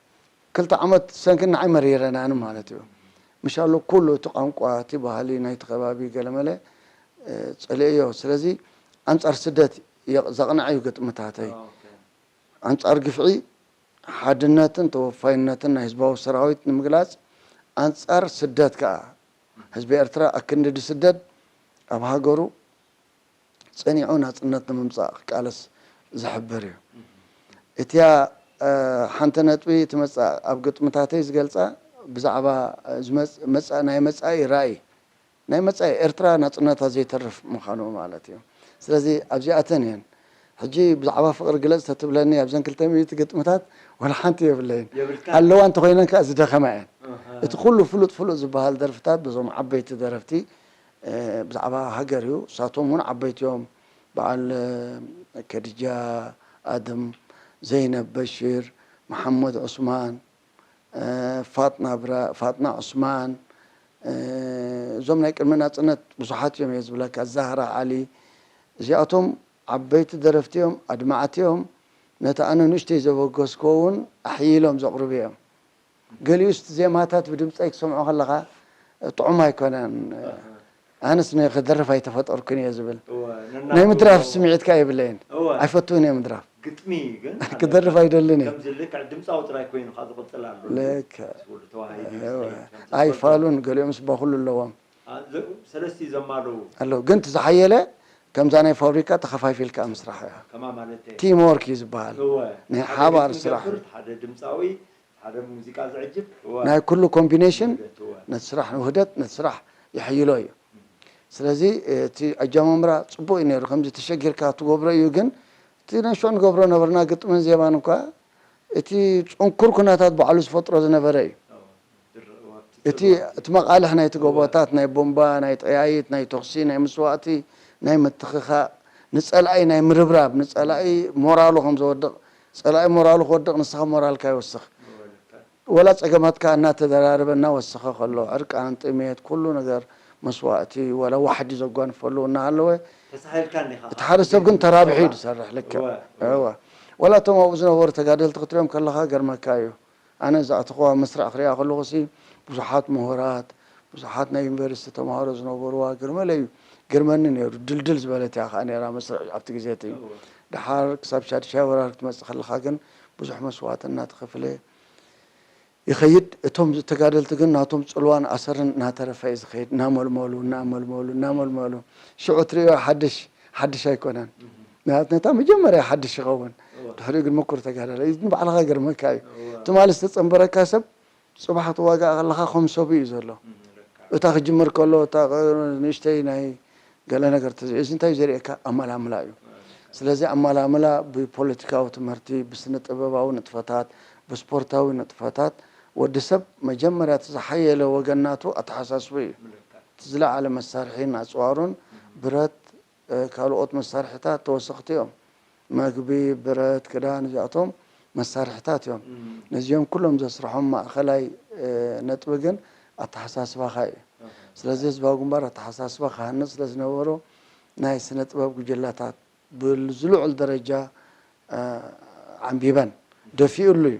ክልተ ዓመት ሰንኪ ንዓይ መሪረናኒ ማለት እዩ። ምሻሉ ኩሉ እቲ ቋንቋ፣ እቲ ባህሊ ናይቲ ከባቢ ገለመለ፣ እ፣ ጸሊኤዮ። ስለዚ ኣንጻር ስደት የ-፣ ዘቕንዐ እዩ ግጥምታተይ። ኦኬ። ኣንጻር ግፍዒ ሓድነትን ተወፋይነትን ናይ ህዝባዊ ሰራዊት ንምግላጽ፣ ኣንጻር ስደት ከኣ ህዝቢ ኤርትራ ኣክንዲ ዝስደድ ኣብ ሃገሩ ጸኒዑ ናጽነት ንምምጻእ ክቃለስ ዝሕብር እዩ። እቲያ፣ እ፣ ሓንቲ ነጥቢ ትመጽእ ኣብ ግጥምታተይ ዝገልጻ ብዛዕባ ዝመጽ-፣ መጻ-፣ ናይ መጻኢ ራእይ፣ ናይ መጻኢ ኤርትራ ናጽነታ ዘይተርፍ ምዃኑ ማለት እዩ። ስለዚ ኣብዚኣተን እየን። ሕጂ ብዛዕባ ፍቕሪ ግለጽ ተትብለኒ ኣብዘን ክልተ ሚእቲ ግጥምታት ወላ ሓንቲ የብለይን። የብልካን? ኣለዋ እንተኾይነን ከኣ ዝደኸማ እየን። ኣሃ። እቲ ኩሉ ፍሉጥ ፍሉጥ ዝበሃል ደርፍታት በዞም ዓበይቲ ደረፍቲ፣ እ፣ ብዛዕባ ሃገር እዩ። እሳቶም እውን ዓበይቲ እዮም። በዓል፣ እ፣ ከድጃ ኣድም፣ ዘይነብ በሽር፣ መሓመድ ዑስማን፣ እ፣ ፋጥና ብራ-፣ ፋጥና ዑስማን፣ እ፣ እዞም ናይ ቅድሚ ናጽነት ብዙሓት እዮም እየ ዝብለካ። ዛህራ ዓሊ፣ እዚኣቶም ዓበይቲ ደረፍቲ እዮም፣ ኣድማዕቲ እዮም። ነቲ ኣነ ንእሽተይ ዘበገስክዎ እውን ኣሕይሎም ዘቕርቡ እዮም። ገሊኡስ እቲ ዜማታት ብድምጸይ ክትሰምዖ ከለኻ ጥዑም ኣይኮነን። ኣሃ። ኣነስ ን-፣ ክደርፍ ኣይተፈጠርኩን እየ ዝብል። እወ፣ ናይ ምድራፍ ነናቱ ስምዒት ከኣ የብለይን። እወ። ኣይፈትውን እየ ምድራፍ። ግጥሚ ግን ክደርፍ ኣለካ። ኣይደልን እየ። ከምዚ ልክዕ ድምጻዊ ጥራይ ኮይኑ ከኣ ዝቕጽል ኣሎ። ልክዕ። ምስ ወዲ ተዋሂዱ እዩ እወ። ዝኸይድ፣ ከምዚ ኣይፋሉን፣ ዝፈልጦ። ገሊኦምስ በኹሉ ኣለዎም። ኣ፣ ዘ-፣ ሰለስቲ ዘማለዉ። ኣለዉ። ግን እቲ ዝሓየለ ከምዛ ናይ ፋብሪካ ተኸፋፊልካ ምስራሕ እያ። ከማ ማለት እየ። ቲም ወርክ እዩ ዝበሃል። እወ። ናይ ሓደ ሓባር ግጥሚ ስራሕ። ዝገብር፣ ሓደ ድምጻዊ፣ ሓደ ሙዚቃ ዝዕጅብ፣ እወ። ናይ ኩሉ ኮምቢኔሽን ውህደት፣ እወ። ነቲ ስራሕ ንውህደት፣ ነቲ ስራሕ የሐይሎ እዩ። ስለዚ፣ እቲ ኣጀማምራ ጽቡቕ እዩ ነይሩ። ከምዚ ተሸጊርካ ትገብሮ እዩ፣ ግን እቲ ናይ ሽዑ ንገብሮ ነበርና ግጥምን ዜማን እኳ፣ እቲ ጽንኩር ኩነታት ባዕሉ ዝፈጥሮ ዝነበረ እዩ። እወ። ድር-፣ እወ፣ እቲ፣ ትጽልዋ። እቲ መቓልሕ ናይቲ እወ። ጎቦታት፣ ናይ ቦምባ፣ ናይ ጠያይት፣ ናይ ተኹሲ፣ ናይ መስዋእቲ፣ ናይ ምትኽኻእ፣ ንጸላኢ ናይ ምርብራብ፣ ንጸላኢ ሞራሉ ከም ዘወድቕ፣ ጸላኢ ሞራሉ ክወድቕ ንስኻ ሞራልካ ይወስኽ። እወ፣ ልክዕ። ወላ ጸገማትካ እናተደራረበ እናወሰኸ ከሎ፣ ዕርቃን፣ ጥሜት፣ ኩሉ ነገር መስዋእቲ፣ ወላ ዋሕዲ ዘጓንፈሉ እናሃለወ፣ ተሳሂልካ እንዲኻ። እቲ ሓደ ሰብ ግን ተራቢሑ እዩ ዝሰርሕ፣ ልክዕ። እወ፣ እወ። እወ። ወላ እቶም ኣብኡ ዝነበሩ ተጋደልቲ ክትሪኦም ከለኻ ገርመካ እዩ። ኣነ ዝኣተኽዋ መስርዕ ክሪኣ ከለኹሲ፣ ብዙሓት ምሁራት፣ ብዙሓት ናይ ዩኒቨርሲቲ ተምሃሮ ዝነበርዋ፣ ግርመለይ እዩ። ግርመኒ ነይሩ። ድልድል ዝበለት እያ ከኣ ነይራ መስርዕ ኣብቲ ግዜ እቲ። እወ። ደሓር ክሳብ ሻድሻይ ወራር ክትመጽእ ከለኻ ግን ብዙሕ መስዋእቲ እናተኸፍለ ይኸይድ። እቶም ተጋደልቲ ግን ናቶም ጽልዋን ኣሰርን እናተረፈ እዩ ዝኸይድ። እናመልመሉ፣ እናመልመሉ፣ እናመልመሉ። ሽዑ ትርእዮ ሓድሽ፣ ሓድሽ ኣይኮነን። እህ። ምኽንያቱ ነታ መጀመርያ ሓድሽ ይኸውን። እወ። ድሕሪኡ ግን ምኩር ተጋዳላይ እዩ። ንባዕልኻ ገርመካ እዩ። እወ። ትማሊ ዝተጸንበረካ ሰብ ጽባሕ ክትዋጋእ ከለኻ ከም ሰቡ እዩ ዘሎ። እህ፣ ልክዕ። እታ ክጅምር ከሎ፣ እታ ቕ-፣ ንእሽተይ ናይ ገለ ነገር ተዘ-፣ እዚ እንታይ እዩ ዘርእየካ? ኣመላምላ እዩ። እወ፣ ልክዕ። ስለዚ ኣመላምላ ብፖለቲካዊ ትምህርቲ፣ ብስነ ጥበባዊ ንጥፈታት፣ ብስፖርታዊ ንጥፈታት፣ ወዲ ሰብ መጀመርያ እቲ ዝሓየለ ወገን ናቱ ኣተሓሳስቡ እዩ። ልክዕ። እቲ ዝለዓለ መሳርሒን ኣጽዋሩን እህ። ብረት፣ እ፣ ካልኦት መሳርሒታት ተወሰኽቲ እዮም። መግቢ፣ ብረት፣ ክዳን፣ እዚኣቶም መሳርሒታት እዮም። እም። ነዚኦም ኩሎም ዘስርሖም ማእኸላይ፣ እ፣ ነጥቢ ግን ኣተሓሳስባኻ እዩ። ኣሃ። ስለዚ ህዝባዊ ግንባር ኣተሓሳስባ ክሃንጽ ስለ ዝነበሮ ናይ ስነ ጥበብ ጉጅለታት ብዝልዑል ደረጃ፣ እ፣ ዓንቢበን ደፊኡሉ እዩ።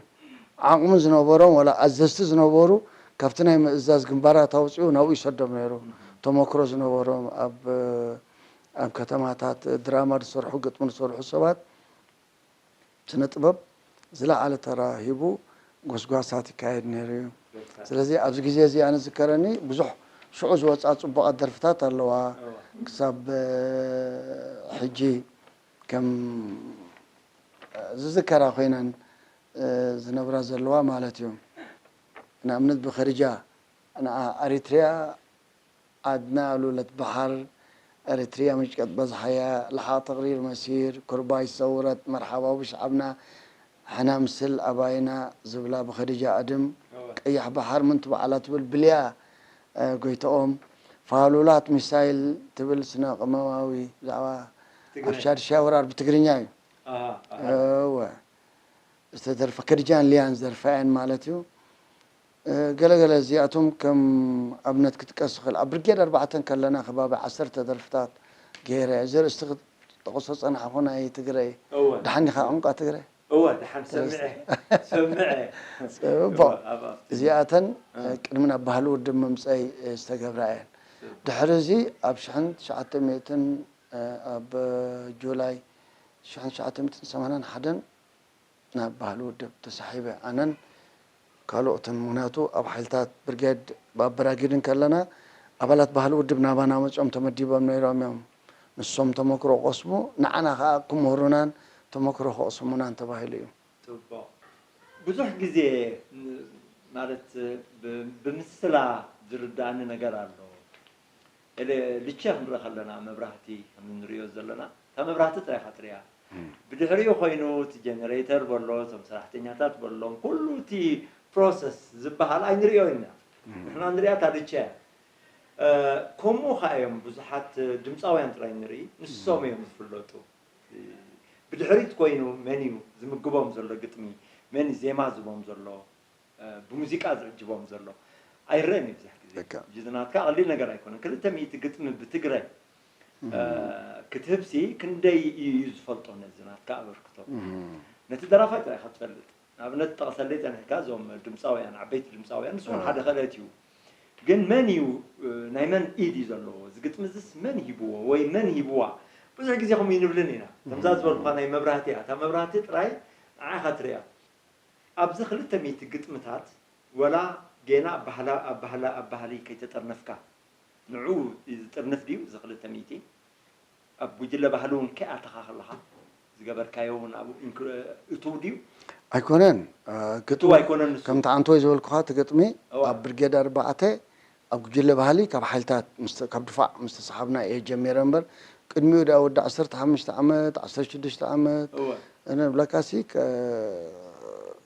ዓቕሚ ዝነበሮም ዋላ ኣዘዝቲ ዝነበሩ ካብቲ ናይ ምእዛዝ ግንባራት ኣውጺኡ ናብኡ ይሰዶም ነይሩ። እም። ተመክሮ ዝነበሮም ኣብ ኣብ ከተማታት ድራማ ዝሰርሑ፣ ግጥሚ ዝሰርሑ ሰባት ስነ ጥበብ ዝለዓለ ተራ ሂቡ ጎስጓሳት ይካየድ ነይሩ እዩ። ስለዚ ኣብዚ ግዜ እዚ ኣነ ዝዝከረኒ ብዙሕ ሽዑ ዝወፅኣ ፅቡቓት ደርፍታት ኣለዋ። እዋ። ክሳብ፣ እ፣ ሕጂ ከም ዝዝከራ ኮይነን፣ እ፣ ዝነብራ ዘለዋ ማለት እዩ። ንኣብነት ብኸድጃ ንኣ ኣሪትሪያ ዓድና ሉለት ባሕር፣ ኤሪትሪያ ምጭቀት በዝሓያ፣ ለሓ ተቕሪር መሲር፣ ኩርባይ ሰውረት፣ መርሓባ ብሽዓብና፣ ሕና ምስል ኣባይና ዝብላ ብኸዲጃ ኣድም፣ እወ። ቀያሕ ባሕር ምንቱ በዓላ ትብል ብልያ፣ እ፣ ጎይትኦም፣ ፋሉላት ሚሳይል ትብል ስነ ቅመማዊ ብዛዕባ ትግርኛ። ኣብ ሻድሻይ ወራር ብትግርኛ እዩ። ኣሃ፣ ኣሃ። እወ። ዝተደርፈ ከዲጃን ሊያን ዝደርፋ እየን ማለት እዩ። እ፣ ገለ ገለ እዚኣቶም ከም ኣብነት ክጥቀስ ይኽእል። ኣብ ብርጌድ ኣርባዕተ ከለና ከባቢ ዓሰርተ ደርፍታት ገይረ። እዚ ኣርእስቲ ክጠቕሶ ጸናሕኩ ናይ ትግረ። እወ። ደሓን ዲኻ ቋንቋ ትግረ? እወ፣ ደሓን ሰምዐ፣ ሰምዐ። ጽቡቕ። እወ፣ ኣብ፣ ኣብ። እዚኣተን፣ እ። ቅድሚ ናብ ባህሊ ውድብ ምምጸይ፣ እ፣ ዝተገብራ እየን። ጽቡቕ። ድሕሪ እዚ ኣብ ሽሕን ትሽዓተ ሚእትን፣ እ፣ ኣብ ጁላይ ሽሕን ትሽዓተ ሚእትን ሰማንያን ሓደን ናብ ባህሊ ውድብ ተሳሒበ። ኣነን ካልኦትን፣ ምኽንያቱ ኣብ ሓይልታት ብርጌድ ኣብ በራጊድ እንከለና፣ ኣባላት ባህሊ ውድብ ናባና መጺኦም ተመዲቦም ነይሮም እዮም። ንሶም ተመክሮ ቀስሙ፣ ንዓና ከኣ ክምህሩናን ተመክሮ ከቕስሙናን ተባሂሉ እዩ። ጽቡቕ። ብዙሕ ግዜ፣ ን-፣ ማለት፣ ብ-፣ ብምስላ ዝርድኣኒ ነገር ኣሎ። ኤሌ-፣ ልቸ ክንርኢ ከለና፣ መብራህቲ ከም እንርእዮ ዘለና፣ እታ መብራህቲ ጥራይ ኢኻ ትርእያ። እም። ብድሕሪኡ ኮይኑ እቲ ጀነሬተር በሎ፣ እቶም ሰራሕተኛታት በሎም፣ ኩሉ እቲ ፕሮሰስ ዝበሃል ኣይንርእዮ ኢና። እም። ንሕና ንርእያ እታ ልቸ እያ። እ፣ ከምኡ ኸኣ እዮም ብዙሓት ድምጻውያን ጥራይ ንርኢ፣ ንሶም እም። እዮም ዝፍለጡ። እ፣ ብድሕሪት ኮይኑ መን እዩ ዝምግቦም ዘሎ ግጥሚ፣ መን እዩ ዜማ ዝቦም ዘሎ፣ እ፣ ብሙዚቃ ዝዕጅቦም ዘሎ ኣይረኣን እዩ ብዙሕ ግዜ። ልክዕ። ሕጂ ናትካ ቀሊል ነገር ኣይኮነን። ክልተ ሚእቲ ግጥሚ ብትግረ፣ እ፣ እም። ክትህብሲ ክንደይ እዩ ዝፈልጦ ነዚ ናትካ ኣበርክቶ? እም። ነቲ ደራፋይ ጥራይ ኢኻ ትፈልጥ። ንኣብነት ትጠቕሰለይ ጸኒሕካ እዞም ድምጻውያን፣ ዓበይቲ ድምጻውያን፣ ንሱ እውን እም። ሓደ ክእለት እዩ። ግን መን እዩ፣ እ፣ ናይ መን ኢድ እዩ ዘለዎ? እዚ ግጥሚ እዚስ መን ሂብዎ ወይ መን ሂብዋ? ብዙሕ ግዜ ከምኡ ይንብልን ኢና። ከምዛ እም። ዝበልኩኻ ናይ መብራህቲ እያ። እታ መብራህቲ ጥራይ ንዓኻ ትርእያ። ኣብዚ ክልተ ሚእቲ ግጥምታት ወላ ጌና ኣብ ባህላ-፣ ኣብ ባህላ-፣ ኣብ ባህሊ ከይተጠርነፍካ፣ ንዑ ዝጥርንፍ ድዩ እዚ ክልተ ሚእቲ? ኣብ ጉጅለ ባህሊ እውን ከይኣተኻ ከለኻ ዝገበርካዮ እውን ኣብኡ ኢንክ-፣ እቱው ድዩ? ኣይኮነን፣ እ፣ እቱው ግጥሚ ኣይኮነን ንሱ? ከምቲ ዓንተወይ ዝበልኩኻ እቲ ግጥሚ እዋ። ኣብ ብርጌድ ኣርባዕተ ኣብ ጉጅለ ባህሊ ካብ ሓይልታት ምስ ተ-፣ ካብ ድፋዕ ምስ ተሰሓብና እየ ጀሚረ እምበር፣ ቅድሚኡ ደኣ ወዲ ዓሰርተ ሓሙሽተ ዓመት፣ ዓሰርተ ሽዱሽተ ዓመት፣ እወ። እነ ብለካሲ ከ-፣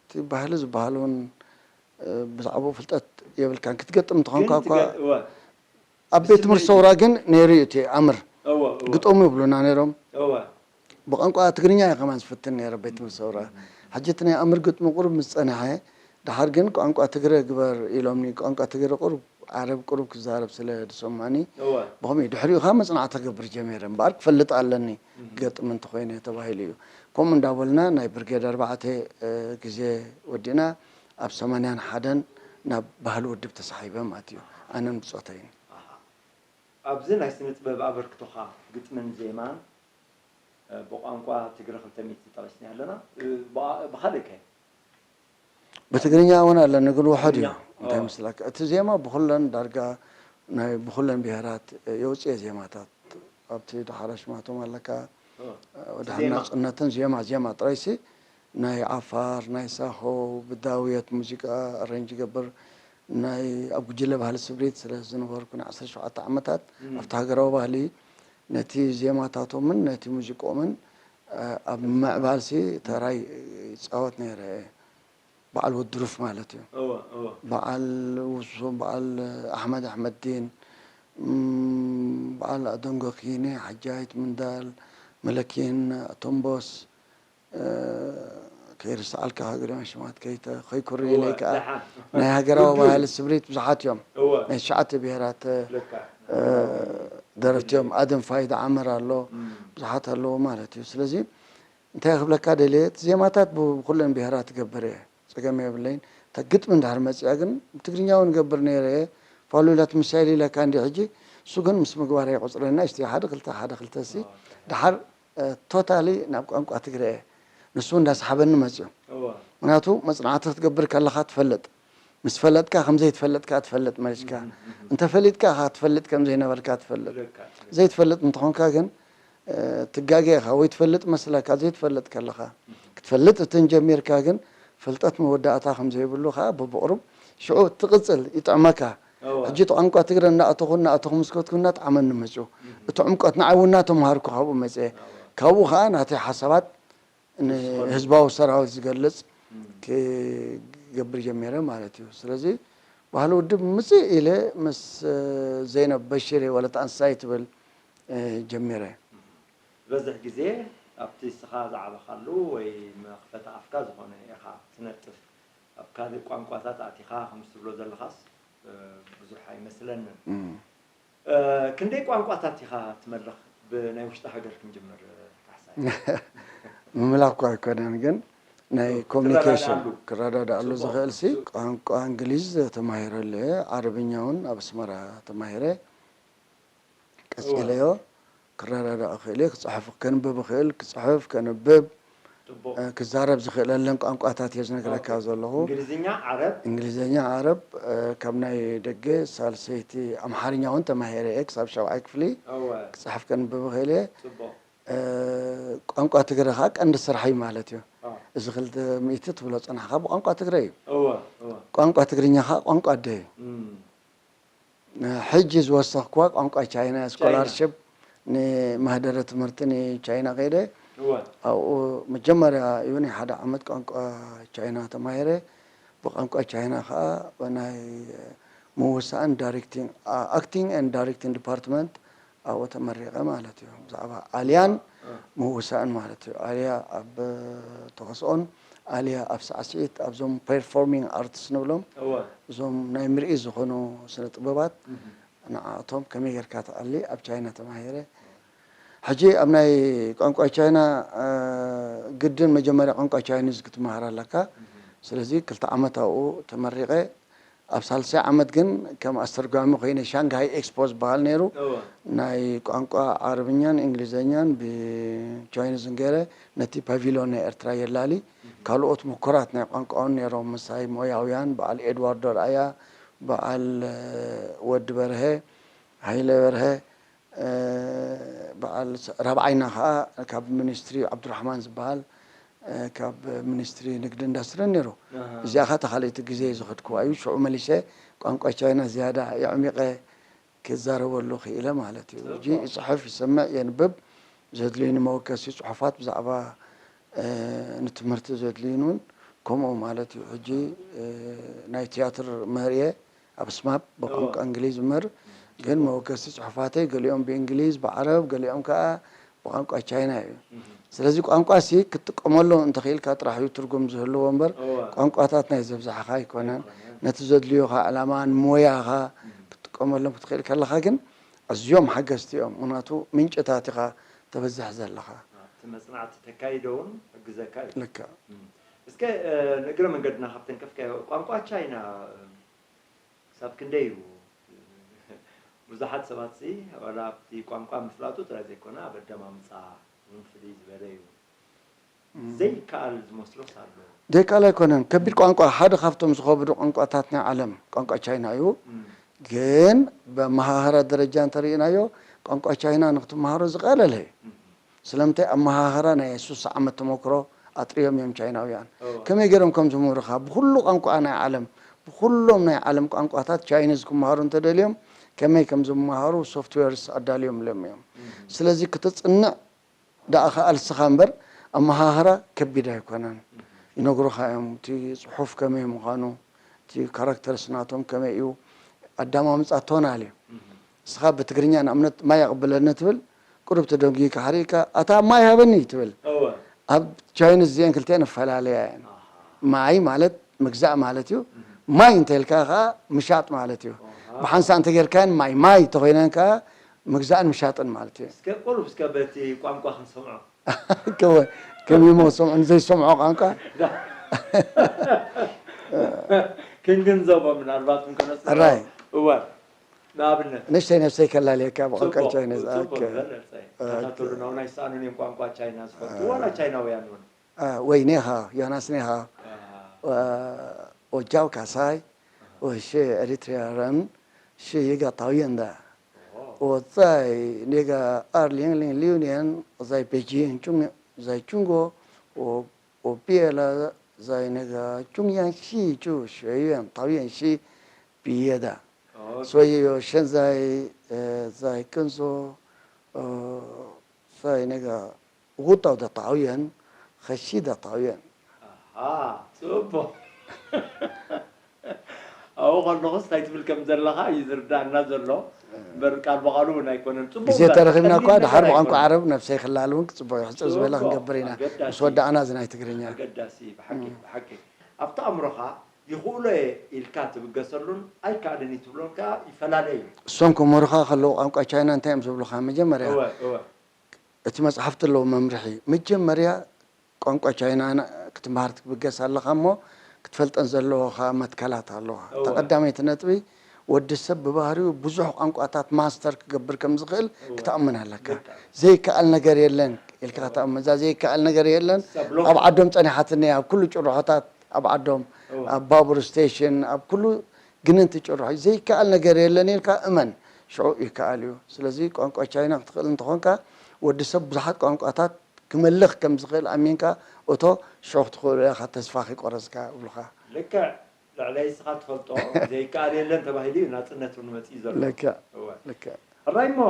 እቲ ባህሊ ዝበሃል እውን፣ እ፣ ብዛዕባኡ ፍልጠት የብልካን። ክትገጥም እንተኾንካ ግን እኳ ትገ-፣ እወ። ኣብ ቤት ትምህርቲ ብስምዒት ሰውራ እዩ። ግን ነይሩ እዩ እቲ ኣምር። እወ፣ እወ። ግጠሙ ይብሉና ነይሮም። እወ። ብቋንቋ ትግርኛ እየ ከማን ዝፍትን ነይረ ቤት ትምህርቲ ሰውራ። ሕጂ እቲ ናይ ኣምር ግጥሚ ቁሩብ ምስ ጸንሐ፣ ደሓር ግን ቋንቋ ትግረ ግበር ኢሎምኒ። ቋንቋ ትግረ ቁሩብ ዓረብ ቁሩብ ክዛረብ ስለ ዝሰማኒ፣ እወ። ብኸምኡ እዩ። ድሕሪኡ ኸኣ መጽናዕቲ ክገብር ጀሚረ። እምበኣር ክፈልጥ ኣለኒ፣ እህ። ክገጥም እንተኾይነ ተባሂሉ እዩ። ከምኡ እንዳበልና ናይ ብርጌድ ኣርባዕተ፣ እ፣ ግዜ ወዲእና፣ ኣብ ሰማንያን ሓደን ናብ ባህሊ ውድብ ተሳሒበ ማለት እዩ። ኣነን ብጾተይን። ኣሃ። ኣብዚ ናይ ስነ ጥበብ ኣበርክቶኻ፣ ግጥምን ዜማን፣ እ፣ ብቋንቋ ትግረ ክልተ ሚእቲ ጠቒስና ኣለና። እ፣ ብኣ-፣ ብኻልእ ከ? ብትግርኛ እውን ኣለኒ፣ ግን ውሑድ እዩ። ትግርኛ? እንታይ ኦ። መስለካ? እቲ ዜማ ብኹለን ዳርጋ ናይ ብኹለን ብሄራት የውፅኤ ዜማታት። ኣብቲ ደሓር ኣሽማቶም ኣለካ። ኦ። ወድሓን ዜማ። ናፅነትን ዜማ፣ ዜማ ጥራይሲ ናይ ዓፋር፣ ናይ ሳሆ፣ ብዳውየት ሙዚቃ ኣሬንጅ ይገብር። ናይ ኣብ ጉጅለ ባህሊ ስብሪት ስለ ዝነበርኩ ንዓሰርተ ሸውዓተ ዓመታት እም። ኣብቲ ሃገራዊ ባህሊ ነቲ ዜማታቶምን ነቲ ሙዚቆምን፣ እ፣ ኣብ ምምዕባልሲ ተራይ ይጻወት ነይረ። በዓል ወዲ ሩፍ ማለት እዩ። እወ፣ እወ። በዓል ውሱ፣ በዓል ኣሕመድ ኣሕመድዲን፣ እም፣ በዓል ኣደንጎ ኪኒ፣ ሓጃይት ምንዳል፣ መለኪን፣ ኣቶምቦስ፣ እ፣ ከይርስዓልካ ሃገርያን ሽማት ከይተ-፣ ከይኩርይለይ እወ፣ ከኣ ደሓን። ናይ ሃገራዊ ውዱእ። ባህሊ ስብሪት ብዙሓት እዮም። እወ። ናይ ትሽዓተ ብሄራት፣ እ፣ ልክዕ። እ፣ ደረፍቲ እዮም። ኣደም ፋይዳ ዓመር ኣሎ። እም። ብዙሓት ኣለዉ ማለት እዩ። ስለዚ እንታይ ክብለካ ደልየ፣ እቲ ዜማታት ብ-፣ ብኩለን ብሄራት እገብር እየ። ጸገም የብለይን። እታ ግጥሚ እንድሕር መጺኣ ግን ብትግርኛ እውን እገብር ነይረ እየ። ፋሉላት ምሳይል ኢለካ እንዲ ሕጂ፣ እሱ ግን ምስ ምግባር ኣይቆጽረና። እስቲ ሓደ ክልተ፣ ሓደ ክልተ ሲ፣ ኣዎ። ደሓር፣ እ፣ ቶታሊ ናብ ቋንቋ ትግረ እየ። ንሱ እንዳሰሓበኒ መጺኡ። እዎ። ምክንያቱ መጽናዕቲ ክትገብር ከለኻ ትፈልጥ። ምስ ፈለጥካ ከም ዘይትፈልጥ ከኣ ትፈልጥ መሊስካ። እም፣ እም። እንተ ፈሊጥካ ከኣ ትፈልጥ ከም ዘይነበርካ ትፈልጥ። ልክዕ፣ ልክዕ። ዘይትፈልጥ እንተኾንካ ግን፣ እ፣ ትጋገ ኢኻ ወይ ትፈልጥ መስለካ ዘይትፈልጥ ከለኻ። እም። ክትፈልጥ እንተን ጀሚርካ ግን ፍልጠት መወዳእታ ከም ዘይብሉ ከኣ በብቑሩብ ሽዑ ትቕጽል ይጥዕመካ። ሕጂ እቲ ቋንቋ ትግረ እናእተኹ እናእተኹ ምስ ከትኩ እናጠዓመኒ መፅኡ። እቲ ዕምቆት ንዓይ እውን እናተምሃርኩ ካብኡ መፅአ። ካብኡ ከዓ ናተይ ሓሳባት ንህዝባዊ ሰራዊት ዝገልፅ ክገብር ጀሚረ ማለት እዩ። ስለዚ ባህሊ ውድብ ምፅእ ኢለ ምስ ዘይነብ በሽር ወለት ኣንሳይ ትብል ጀሚረ። ዝበዝሕ ግዜ ኣብቲ እስኻ ዝዓበኻሉ ወይ መኽፈቲ ኣፍካ ዝኾነ ኢኻ ትነጥፍ። ኣብ ካልእ ቋንቋታት ኣቲኻ ከምዚ ትብሎ ዘለኻስ ብዙሕ ኣይመስለንን። ክንደይ ቋንቋታት ኢኻ ትመልኽ? ብናይ ውሽጢ ሃገር ክንጅምር ካሕሳይ። ምምላኽ እኳ ኣይኮነን ግን ናይ ኮሚኒኬሽን ክረዳዳኣሉ ዝኽእል ሲ ቋንቋ እንግሊዝ ተማሂረሉ እየ። ዓረብኛ እውን ኣብ ኣስመራ ተማሂረ ቀፂለዮ። ክረዳዳእ እኽእል እየ። ክፅሕፍ ከንብብ እኽእል። ክፅሕፍ ከንብብ ክዛረብ ዝኽእለለን ቋንቋታት እየ ዝነግረካ ዘለኹ። እንግሊዝኛ፣ ዓረብ። እንግሊዝኛ፣ ዓረብ ካብ ናይ ደገ ሳልሰይቲ ኣምሓርኛ እውን ተማሂረ እየ ክሳብ ሻብዓይ ክፍሊ ክፅሕፍ ከንብብ እኽእል እየ። ቋንቋ ትግረ ከዓ ቀንዲ ስርሐይ ማለት እዩ። እዚ ክልተ ሚእቲ ትብሎ ፀናሕካ ብቋንቋ ትግረ እዩ። ቋንቋ ትግርኛ ከዓ ቋንቋ ኣደ እዩ። ሕጂ ዝወሰኽኩዋ ቋንቋ ቻይና እያ። ስኮላርሽፕ ንማህደረ ትምህርቲ ንቻይና ከይደ ኣብኡ መጀመርያ እዩ ናይ ሓደ ዓመት ቋንቋ ቻይና ተማሂረ። ብቋንቋ ቻይና ከዓ ናይ ምውሳእን ዳይሬክቲንግ ኣክቲንግ ኤንድ ዳይሬክቲንግ ዲፓርትመንት ኣብኡ ተመሪቐ ማለት እዩ። ብዛዕባ ኣልያን ምውሳእን ማለት እዩ። ኣልያ ኣብ ተዋስኦን ኣልያ ኣብ ሳዕስዒት ኣብዞም ፐርፎርሚንግ ኣርትስ ንብሎም እዞም ናይ ምርኢት ዝኾኑ ስነ ጥበባት ንዓኣቶም ከመይ ጌርካ ትኣሊ ኣብ ቻይና ተማሂረ። ሕጂ ኣብ ናይ ቋንቋ ቻይና ግድን መጀመርያ ቋንቋ ቻይኒዝ ክትመሃር ኣለካ። ስለዚ ክልተ ዓመት ኣብኡ ተመሪቐ ኣብ ሳልሳይ ዓመት ግን ከም ኣስተርጓሚ ኮይነ ሻንግሃይ ኤክስፖ ዝበሃል ነይሩ ናይ ቋንቋ ዓረብኛን እንግሊዘኛን ብቻይኒዝን ገይረ ነቲ ፓቪሎን ናይ ኤርትራ የላሊ። ካልኦት ምኩራት ናይ ቋንቋ እውን ነይሮም ምሳይ ሞያውያን በዓል ኤድዋርዶ ርኣያ በዓል ወዲ በርሀ ሃይለ በርሀ በዓል ራብዓይና ከዓ ካብ ሚኒስትሪ ዓብዱራሕማን ዝበሃል ካብ ሚኒስትሪ ንግዲ ኢንዳስትሪን ነይሩ። እዚኣ ከዓ ተካልእቲ ግዜ ዝኸድኩዋ እዩ። ሽዑ መሊሰ ቋንቋ ቻይና ዝያዳ የዕሚቐ ክዛረበሉ ክኢለ ማለት እዩ። ሕጂ ይፅሕፍ፣ ይሰምዕ፣ የንብብ፣ ዘድልዩኒ መወከሲ ፅሑፋት ብዛዕባ ንትምህርቲ ዘድልዩኒ እውን ከምኡ ማለት እዩ። ሕጂ ናይ ትያትር መምህር እየ ኣብ ስማፕ ብቋንቋ እንግሊዝ እምህር፣ ግን መወከሲ ፅሑፋተይ ገሊኦም ብእንግሊዝ፣ ብዓረብ፣ ገሊኦም ከዓ ብቋንቋ ቻይና እዩ። ስለዚ ቋንቋ ሲ ክትጥቀመሉ እንተኽኢልካ ጥራሕ እዩ ትርጉም ዝህልዎ እምበር ቋንቋታት ናይ ዘብዛሕኻ ኣይኮነን። ነቲ ዘድልዮኻ ዕላማ ንሞያኻ ክትጥቀመሎም ክትኽእል ከለኻ ግን ኣዝዮም ሓገዝቲ እዮም። ምኽንያቱ ምንጭታት ኢኻ ተበዝሕ ዘለኻ። እቲ መፅናዕቲ ተካይዶ እውን ሕግዘካ እዩ። ልክዕ። እስከ ንእግረ መንገድና ካብ ተንከፍካዮ ቋንቋ ቻይና ክሳብ ክንደይ እዩ? ብዙሓት ሰባት ሲ ዋላ ኣብቲ ቋንቋ ምፍላጡ ጥራይ ዘይኮነ ኣብ ኣደማምፃ እውን ፍልይ ዝበለ እዩ። ዘይከኣል ዝመስሎስ ኣሎ? ዘይከኣል ኣይኮነን። ከቢድ ቋንቋ፣ ሓደ ካብቶም ዝኸብዱ ቋንቋታት ናይ ዓለም ቋንቋ ቻይና እዩ። ግን ብኣመሃህራ ደረጃ እንተርኢናዮ ቋንቋ ቻይና ንክትመሃሮ ዝቐለለ እዩ። ስለምንታይ ኣመሃህራ ናይ ሱሳ ዓመት ተመክሮ ኣጥርዮም እዮም ቻይናውያን። ከመይ ገይሮም ከም ዝምህሩኻ ብኩሉ ቋንቋ ናይ ዓለም ብኩሎም ናይ ዓለም ቋንቋታት ቻይኒዝ ክመሃሩ እንተደልዮም ከመይ ከም ዝመሃሩ ሶፍትዌርስ ኣዳልዮምሎም እዮም። ስለዚ ክተፅንዕ ደኣ ከኣልስኻ እምበር ኣመሃህራ ከቢድ ኣይኮነን። ይነግሩኻ እዮም እቲ ፅሑፍ ከመይ ምዃኑ እቲ ካራክተርስ ናቶም ከመይ እዩ ኣዳማምፃ ቶናል እዩ። ንስኻ ብትግርኛ ንኣብነት ማይ ኣቕብለኒ ትብል ቁሩብ ተደንጊካ ሓሪእካ ኣታ ማይ ሃበኒ ትብል። ኣብ ቻይኒዝ እዚአን ክልቲአን እፈላለያ እየን። ማይ ማለት ምግዛእ ማለት እዩ። ማይ እንተልካ ከዓ ምሻጥ ማለት እዩ። ብሓንሳእ እንተጌርካየን ማይ ማይ እንተኮይነን ከዓ ምግዛእን ምሻጥን ማለት እዩ። እስከ ቁሩብ እስከ በቲ ቋንቋ ክንሰምዖ። ከወ ከሚሞ ሰምዑ ንዘይሰምዖ ቋንቋ ክንግንዘቦ ምናልባት እንከነፅሮ ራይ እወ ንኣብነት ንእሽተይ ነብሰይ ከላልየካ ብቋንቋ ቻይና ዝኣከ ተኸተሉ ነው ናይ ሰኣኑን እዮም ቋንቋ ቻይና ዝፈልጡ ዋላ ቻይናውያን እውን ወይ ኔኻ ዮናስ ኔኻ ወጃው ካሳይ ወሽ ኤሪትሪያ ረን 是一个导演的。我在那个二零零六年，我在北京中，在中国，我我毕业了，在那个中央戏剧学院导演系毕业的。所以现在呃在跟说呃在那个舞蹈的导演和戏的导演。ኣሃ፣ ጽቡቕ። ኣብኡ ከለኹስ እንታይ ትብል ከም ዘለኻ እዩ ዝርዳእና ዘሎ። እምበር ቃል ብቓሉ እውን ኣይኮነን። ጽቡቕ ግዜ እምበር፣ ተረኺብና ቀሊል እኳ ድሓር ነገር ብቋንቋ ኣይኮነን። ዓረብ ነብሰይ ክላል እውን ክጽቡቕ ይሕጽር ዝበለ ጽቡቕ፣ ክንገብር ኢና። ኣገዳሲ። ምስ ወዳእና እዚ ናይ ትግርኛ። ኣገዳሲ፣ ብሓቂ፣ ብሓቂ። ኣብቲ ኣእምሮኻ ይኽእሎ እየ ኢልካ ትብገሰሉን ኣይከኣልን እዩ ትብሎን ከኣ ይፈላለ እዩ። እሶም ክምህሩኻ ከለዉ ቋንቋ ቻይና እንታይ እዮም ዝብሉኻ? መጀመርያ እወ፣ እወ። እቲ መጽሓፍቲ ኣለዎ መምርሒ። መጀመርያ ቋንቋ ቻይና ክትመሃር ትብገስ ኣለኻ እሞ ክትፈልጠን ዘለዎኻ መትከላት ኣለዋ። እወ። እታ ቀዳመይቲ ነጥቢ ወዲ ሰብ ብባህሪኡ ብዙሕ ቋንቋታት ማስተር ክገብር ከም ዝኽእል እወ። ክትኣምን ኣለካ። ልክዕ። ዘይከኣል ነገር የለን ኢልካ ክትኣምን። እዛ ዘይከኣል ነገር የለን ሰብ ሎሚ ኣብ ዓዶም ጸኒሓትኒ ኣብ ኩሉ ጭርሖታት ኣብ ዓዶም እወ። ኣብ ባቡር ስቴሽን ኣብ ኩሉ ግንንቲ ጭርሖ ዘይከኣል ነገር የለን ኢልካ እመን ሽዑ ይከኣል እዩ። ስለዚ ቋንቋ ቻይና ክትኽእል እንተኾንካ ወዲ ሰብ ብዙሓት ቋንቋታት ክመልኽ ከም ዝኽእል ኣሚንካ እቶ ሽዑ ክትኽእሎ ኢኻ ተስፋ ከይቆረጽካ እብሉኻ። ልክዕ ልዕለይ እስኻ ትፈልጦ ዘይከኣል የለን ተባሂሉ እዩ ናጽነት እውን መጺኡ ዘሎ። ልክዕ እወ። ልክዕ። ሕራይ እሞ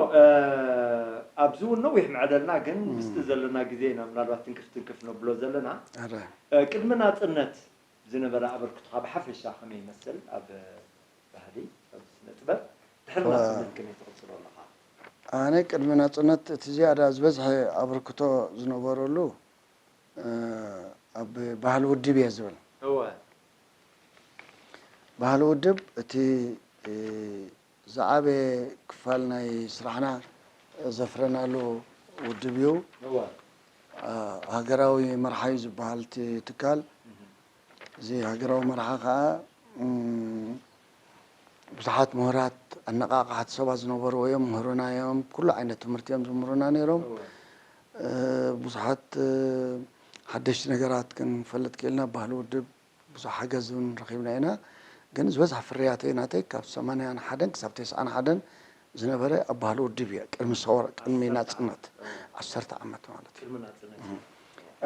ኣብዚ እውን ነዊሕ ምዕደልና ግን ምስቲ ዘለና ግዜ ኢና ምናልባት ትንክፍ ትንክፍ ነብሎ ዘለና። ሕራይ። ቅድሚ ናጽነት ዝነበረ ኣበርክቶኻ ብሓፈሻ ከመይ ይመስል ኣብ ባህሊ ኣብ ስነ ጥበብ ድሕሪ ናጽነት ከመይ ትቕጽሎ ኣለኻ? ኣነ ቅድሚ ናጽነት እቲ ዝያዳ ዝበዝሐ ኣበርክቶ ዝነበረሉ ኣብ ባህሊ ውድብ እየ ዝብል። እወ። ባህሊ ውድብ እቲ ዝዓበየ ክፋል ናይ ስራሕና ዘፍረናሉ ውድብ እዩ። እወ። ሃገራዊ መርሓ እዩ ዝበሃል እቲ ትካል። እዚ ሃገራዊ መርሓ ከዓ ብዙሓት ምሁራት ኣነቓቓሕቲ ሰባት ዝነበርዎ እዮም። ምህሩና እዮም። ኩሉ ዓይነት ትምህርቲ እዮም ዝምህሩና ነይሮም። ብዙሓት ሓደሽቲ ነገራት ክንፈልጥ ክኢልና። ባህሊ ውድብ ብዙሕ ሓገዝ እውን ረኺብና ኢና። ግን ዝበዝሐ ፍርያተይ ናተይ ካብ ሰማንያን ሓደን ክሳብ ተስዓን ሓደን ዝነበረ ኣብ ባህሊ ውድብ እየ። ቅድሚ ሰውራ፣ ቅድሚ ናጽነት ዓሰርተ ዓመት ማለት እዩ። ቅድሚ ናጽነት።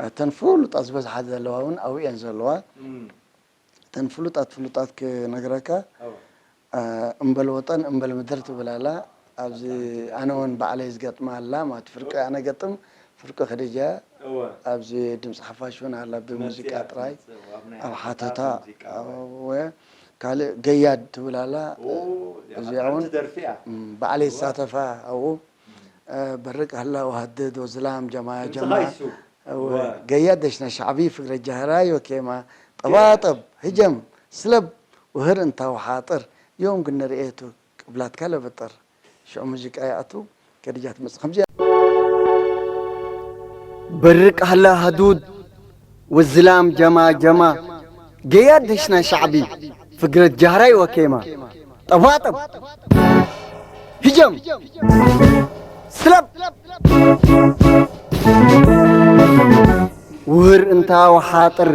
እተን ፍሉጣት ዝበዝሓ ዘለዋ እውን ኣብኡ እየን ዘለዋ። እም። እተን ፍሉጣት ፍሉጣት ክነግረካ፣ ኣዎ። እምበል ወጠን እምበል ምድር ትብል ኣላ። ኣብዚ ኣነ እውን ባዕለይ ዝገጥማ ኣላ ማለት ፍርቂ ኣነ ገጥም ፍርቂ ከዲጃ። እወ። ኣብዚ ድምፂ ሓፋሽ እውን ኣላ ብሙዚቃ መፂኣ ጥራይ ትመፅእ፣ ኣብ ናይ ኣብ ሓተታ ሓተታ ሙዚቃ፣ እወ። እወ። ካልእ ገያድ ትብል ኣላ። ኦ፣ እዚኣ እዚኣ እውን ሓንቲ ደርፊ እያ። እም፣ ባዕለይ እወ። ዝሳተፋ ኣብኡ። በርቅ ሀላ ወሀድድ ወዝላም ጀማ ድምፅኻ ጀማ ይሱ። እወ። እወ። ገያድ ደሽና ሻዕቢ ፍግረ ጃህራይ ወኬማ ጠባጠብ ህጀም ስለብ ውህር እንታ ወሓጥር ዮም ግን ንርእየቱ ቅብላትካ ለበጥር ሽዑ ሙዚቃ ይኣቱ ከድጃ ትመጽእ ከምዚ በርቅ ሀላ ሀዱድ ወዝላም ጀማ ጀማ ገያድ ደሽና ሻዕቢ ፍግረት ጃህራይ ወኬማ ጠባጠብ ህጀም ስለብ ውህር እንታ ወሓጥር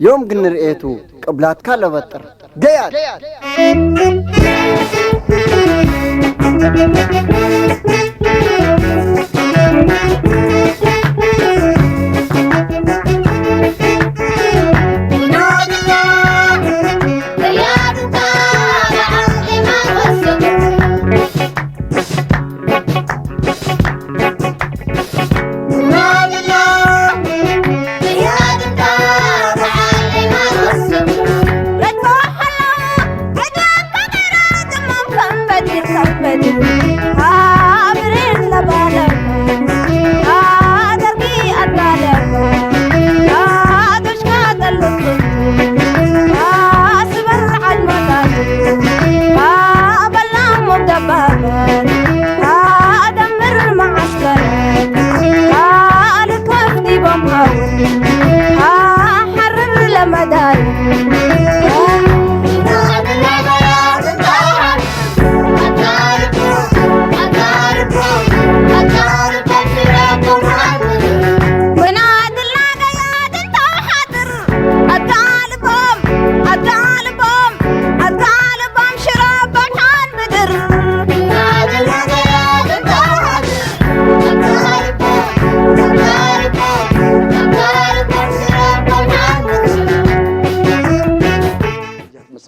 ዮም ግን ንርእየቱ ቅብላትካ ለበጥር ገያድ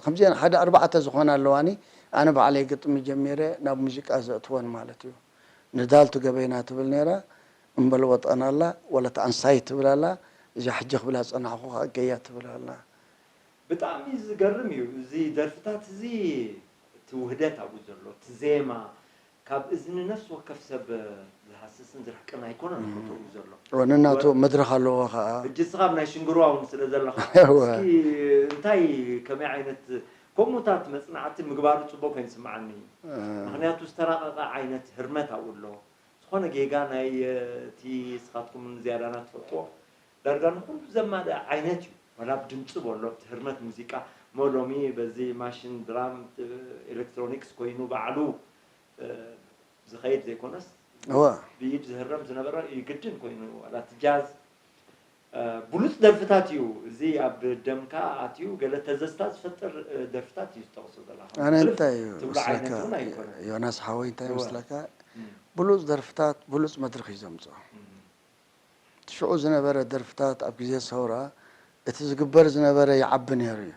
ከምዚአን ሓደ ኣርባዕተ ዝኾና ኣለዋኒ ኣነ ባዕለይ ግጥሚ ጀሚረ ናብ ሙዚቃ ዘእትወን ማለት እዩ። ንዳልቱ ገበይና ትብል ነይራ፣ እምበል ወጠን ኣላ፣ ወላ ተኣንሳይ ትብል ኣላ፣ እዚኣ ሕጂ ክብላ ዝጸናሕኹ ከኣ ገያ ትብል ኣላ። ብጣዕሚ ዝገርም እዩ። እዚ ደርፍታት እዚ እቲ ውህደት ኣብኡ ዘሎ፣ እቲ ዜማ፣ ካብ እዝኒ ነፍሲ ወከፍ ሰብ ዝሃስስን ዝርሕቅን ኣይኮነን፣ ቦትኡ ዘሎ። እወ፣ ነናቱ መድረኽ ኣለዎ ኸዓ። ሕጂ ንስኻ ኣብ ናይ ሽንግርዋ እውን ስለ ዘለኻ፣ እወ። እስኪ እንታይ ከመይ ዓይነት ከምኡታት መጽናዕቲ ምግባሩ ጽቡቕ ኮይኑ ይስምዓኒ እዩ። እ። ምኽንያቱ ዝተራቐቐ ዓይነት ህርመት ኣብኡ ኣሎ። ዝኾነ ጌጋ ናይ እቲ ንስኻትኩም ዝያዳና ትፈልጥዎ ዳርጋ ንኹሉ ዘማልእ ዓይነት እዩ። ዋላ ኣብ ድምፂ በሎ ኣብቲ ህርመት ሙዚቃ እሞ ሎሚ በዚ ማሽን ድራም ኤሌክትሮኒክስ ኮይኑ ባዕሉ ዝኸይድ ዘይኮነስ እወ ብኢድ ዝህረም ዝነበረ እዩ ግድን ኮይኑ ዋላ እቲ ጃዝ ብሉፅ ደርፍታት እዩ እዚ ኣብ ደምካ ኣትዩ ገለ ተዘዝታ ዝፈጥር ደርፍታት እዩ ዝጠቕሶ ዘለካ ኣነ እንታይ እዩ ትብሎ ዓይነት እውን ኣይኮነን ዮናስ ሓወይ እንታይ መስለካ ብሉፅ ደርፍታት ብሉፅ መድረክ እዩ ዘምፅኦ ሽዑ ዝነበረ ደርፍታት ኣብ ግዜ ሰውራ እቲ ዝግበር ዝነበረ ይዓቢ ነይሩ እዩ።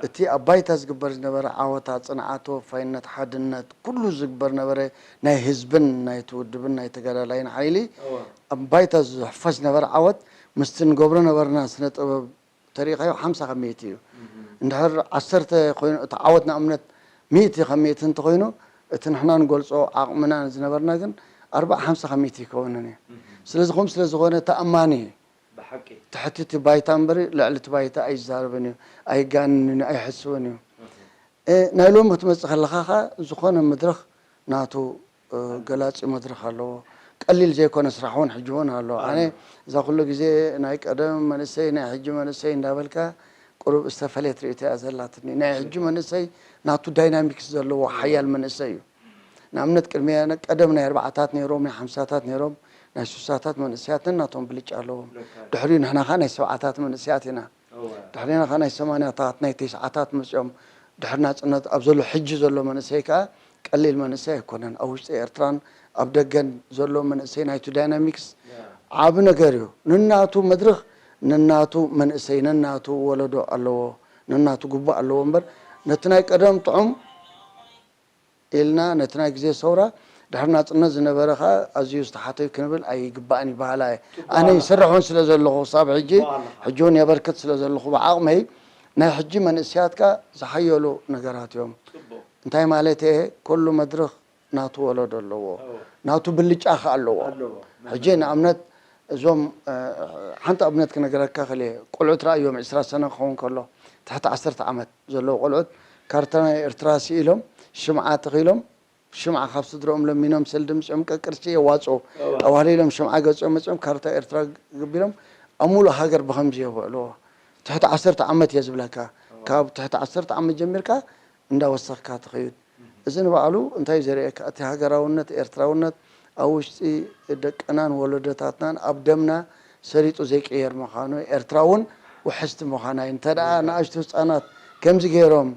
እቲ ኣብ ባይታ ዝግበር ዝነበረ ዓወታት፣ ጽንዓት፣ ተወፋይነት፣ ሓድነት፣ ኩሉ ዝግበር ነበረ ናይ ህዝብን ናይቲ ውድብን ናይ ተጋዳላይን ሓይሊ ኣብ ባይታ ዝሕፈስ ዝነበረ ዓወት ምስቲ ንገብሮ ነበርና ስነ ጥበብ ተሪኢኻዮ ሓምሳ ካብ ሚእቲ እዩ። እንድሕር ዓሰርተ ኮይኑ እቲ ዓወት ንኣብነት ሚእቲ ካብ ሚእቲ እንተኾይኑ እቲ ንሕና ንገልጾ ዓቕምና ዝነበርና ግን ኣርባዓ ሓምሳ ካብ ሚእቲ ይከውንን እዩ። ስለዚ ከምኡ ስለ ዝኾነ ተኣማኒ እዩ። ብሓቂ ትሕቲ እቲ ባይታ እምበር ልዕሊ እቲ ባይታ ኣይዛረብን እዩ፣ ኣይጋንንን እዩ፣ ኣይሕስብን እዩ። እ፣ ናይ ሎሚ ክትመጽእ ከለኻ ኸኣ ዝኾነ መድረኽ ናቱ እ፣ ገላጺ መድረኽ ኣለዎ። ቀሊል ዘይኮነ ስራሕ እውን ሕጂ እውን ኣሎ። ኣነ ኣሎ። እዛ ኩሉ ግዜ ናይ ቀደም መንእሰይ ናይ ሕጂ መንእሰይ እንዳበልካ ቁሩብ ዝተፈለየት ርእይቶ እያ ዘላትኒ። ናይ ሕጂ መንእሰይ ናቱ ዳይናሚክስ ዘለዎ ሓያል መንእሰይ እዩ። ንኣብነት ቅድሚ ቀደም ናይ ኣርባዓታት ነይሮም፣ ናይ ሓምሳታት ነይሮም፣ ናይ ሱሳታት መንእሰያት ነናቶም ብልጫ ኣለዎም። ልክዕ። ድሕሪኡ ንሕና ኸኣ ናይ ሰብዓታት መንእሰያት ኢና። እወ። ድሕሪና ኸኣ ናይ ሰማንያታት ናይ ተስዓታት መጺኦም ድሕሪ ናጽነት ኣብ ዘሎ ሕጂ ዘሎ መንእሰይ ከኣ ቀሊል መንእሰይ ኣይኮነን። ኣብ ውሽጢ ኤርትራን ኣብ ደገን ዘሎ መንእሰይ ናይቱ ዳይናሚክስ ያ። ዓቢ ነገር እዩ። ነናቱ መድረኽ ነናቱ መንእሰይ ነናቱ ወለዶ ኣለዎ ነናቱ ግቡእ ኣለዎ እምበር ነቲ ናይ ቀደም ጥዑም ኢልና ነቲ ናይ ግዜ ሰውራ ድሕሪ ናጽነት ዝነበረ ከኣ ኣዝዩ ዝተሓተ እዩ ክንብል ኣይግባእን እዩ በሃላይ እየ። ኣነ ይሰርሕ እውን ስለ ዘለኹ ክሳብ ሕጂ ሕጂ እውን የበርክት ስለ ዘለኹ ብዓቕመይ ናይ ሕጂ መንእሰያት ከኣ ዝሓየሉ ነገራት እዮም። እንታይ ማለት እየ ኩሉ መድረኽ ናቱ ወለዶ ኣለዎ ናቱ ብልጫ ከኣ ኣለዎ። ሕጂ ንኣብነት እዞም ሓንቲ ኣብነት ክነገረካ ክእል እየ። ቆልዑት ረኣዮም ዕስራ ሰነ ክኸውን ከሎ ትሕቲ ዓሰርተ ዓመት ዘለዉ ቆልዑት ካርታ ናይ ኤርትራ ስኢሎም ሽምዓ ተኺሎም ሽምዓ ካብ ስድርኦም ለሚኖም ሰልዲ ምፅኦም ቀቅርሲ የዋፅኡ ጠዋሊሎም ሽምዓ ገፂኦም መፅኦም ካርታ ኤርትራ ገቢሮም ኣብ ሙሉእ ሃገር ብኸምዚ የብዕልዎ። ትሕቲ ዓሰርተ ዓመት እየ ዝብለካ። ካብ ትሕቲ ዓሰርተ ዓመት ጀሚርካ እንዳወሰኽካ ትኸይድ። እዚ ንባዕሉ እንታይ እዩ ዘርእየካ? እቲ ሃገራውነት ኤርትራውነት ኣብ ውሽጢ ደቅናን ወለዶታትናን ኣብ ደምና ሰሪጡ ዘይቅየር ምዃኑ፣ ኤርትራ እውን ውሕስቲ ምዃና እዩ። እንተ ደኣ ንኣሽቱ ህጻናት ከምዚ ገይሮም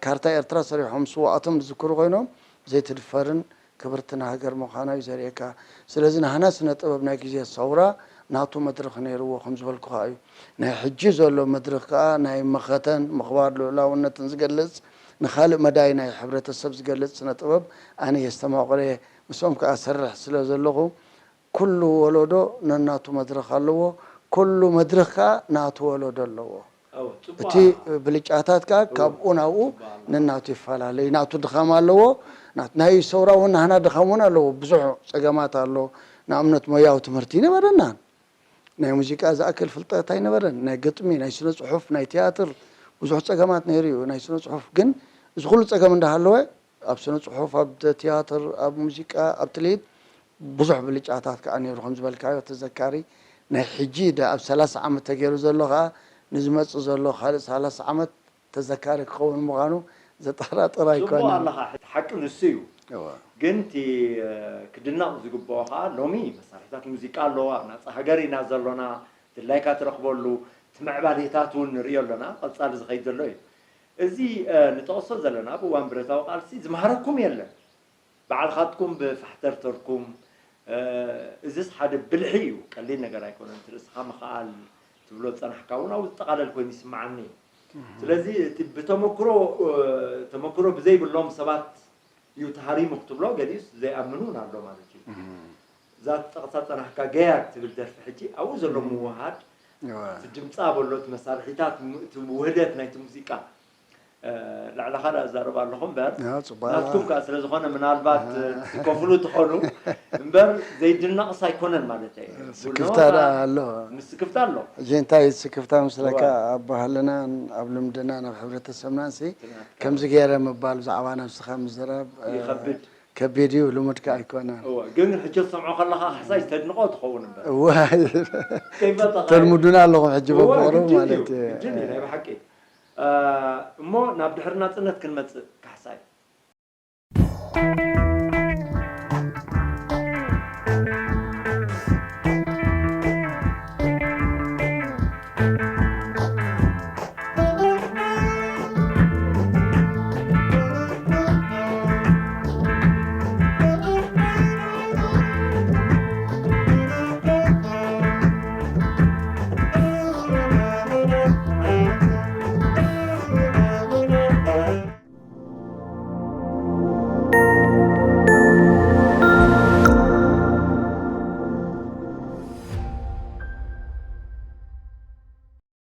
ካርታ ኤርትራ ሰሪሖም ስውኣቶም ዝዝክሩ ኮይኖም ዘይትድፈርን ክብርትን ሃገር ምዃና እዩ ዘርእየካ። ስለዚ ናህና ስነ ጥበብ ናይ ግዜ ሰውራ ናቱ መድረኽ ነይርዎ ከም ዝበልኩኻ እዩ። ናይ ሕጂ ዘሎ መድረኽ ከኣ ናይ መኸተን ምኽባር ልኡላውነትን ዝገልጽ ንኻልእ መዳይ ናይ ሕብረተሰብ ዝገልጽ ስነ ጥበብ ኣነ የስተማቕሮ እየ። ምስኦም ከኣ እሰርሕ ስለ ዘለኹ ኩሉ ወለዶ ነናቱ መድረኽ ኣለዎ። ኩሉ መድረኽ ከኣ ናቱ ወለዶ ኣለዎ። እቲ ብልጫታት ከኣ ካብኡ ናብኡ ነናቱ ይፈላለ እዩ። ናቱ ድኻም ኣለዎ። ናይ ሰውራ እውን ናህና ድኻም እውን ኣለዎ። ብዙሕ ጸገማት ኣሎ። ንኣብነት ሞያዊ ትምህርቲ ይነበረናን ናይ ሙዚቃ ዝኣክል ፍልጠት ኣይነበረን። ናይ ግጥሚ፣ ናይ ስነ ጽሑፍ፣ ናይ ትያትር ብዙሕ ጸገማት ነይሩ እዩ። ናይ ስነ ጽሑፍ ግን እዚ ኩሉ ጸገም እንዳሃለወ ኣብ ስነ ጽሑፍ፣ ኣብ ትያትር፣ ኣብ ሙዚቃ፣ ኣብ ትልሂት ብዙሕ ብልጫታት ከኣ ነይሩ ከም ዝበልካዮ ተዘካሪ ናይ ሕጂ ደ ኣብ ሰላሳ ዓመት ተገይሩ ዘሎ ከኣ ንዝመጽእ ዘሎ ካልእ ሰላሳ ዓመት ተዘካሪ ክኸውን ምዃኑ ዘጠራጥር ኣይኮነን። ኣለኻ፣ እቲ ሓቂ ንሱ እዩ። እወ። ግን እቲ ክድነቕ ዝግብኦ ከኣ ሎሚ መሳርሒታት ሙዚቃ ኣለዎ፣ ኣብ ናጻ ሃገር ኢና ዘሎና፣ ድላይካ ትረኽበሉ፣ እቲ ምዕባሌታት እውን ንርእዮ ኣሎና፣ ቀጻሊ ዝኸይድ ዘሎ እዩ። እዚ ንጠቕሶ ዘለና ኣብ እዋን ብረታዊ ቃልሲ ዝመሃረኩም የለን። ባዕልኻትኩም ብፋሕተርተርኩም እዝስ ሓደ ብልሒ እዩ፣ ቀሊል ነገር ኣይኮነን። እቲ ርእስኻ ምኽኣል ትብሎ ዝጸናሕካ እውን ኣብኡ ዝጠቓለል ኮይኑ ይስምዓኒ እዩ። ስለዚ እቲ ብተመክሮ ተመክሮ ብዘይብሎም ሰባት እዩ ተሃሪሙ ክትብሎ፣ ገሊኡስ ዘይኣምን እውን ኣሎ ማለት እዩ። እዛ ጠቕሳ ጸናሕካ ገያ ትብል ደርፊ ሕጂ ኣብኡ ዘሎ ምውሃድ፣ እቲ ድምጻ በሎ፣ እቲ መሳርሒታት፣ እቲ ውህደት ናይቲ ሙዚቃ፣ ልዕለኻ ዳ እዛረብ ኣለኹ እምበር፣ ናትኩም ከኣ ስለ ዝኾነ ምናልባት ትከፍሉ ትኾኑ እምበር ዘይድነቕስ ኣይኮነን ማለት እየ። ስክፍታ ዳ ኣሎ። ምስ ስክፍታ ኣሎ። ሕጂ እንታይ ስክፍታ ምስለካ፣ ኣብ ባህልናን ኣብ ልምድናን ኣብ ሕብረተሰብናን ሲ ከምዚ ገይረ ምባል፣ ብዛዕባ ነብስኻ ምዝራብ ይኸብድ። ከቢድ እዩ፣ ልሙድ ከኣ ኣይኮነን። እወ፣ ግን ሕጂ ትሰምዖ ከለኻ ካሕሳይ ዝተድንቖ ትኸውን እምበር። እወ። ከይፈጠኻ ተልሙዱና ኣለኹም ሕጂ እወ፣ በብቑሩብ ግድን ማለት እዩ፣ እዩ። ግድን እዩ፣ ናይ ብሓቂ። እ፣ እሞ ናብ ድሕሪ ናጽነት ክንመጽእ።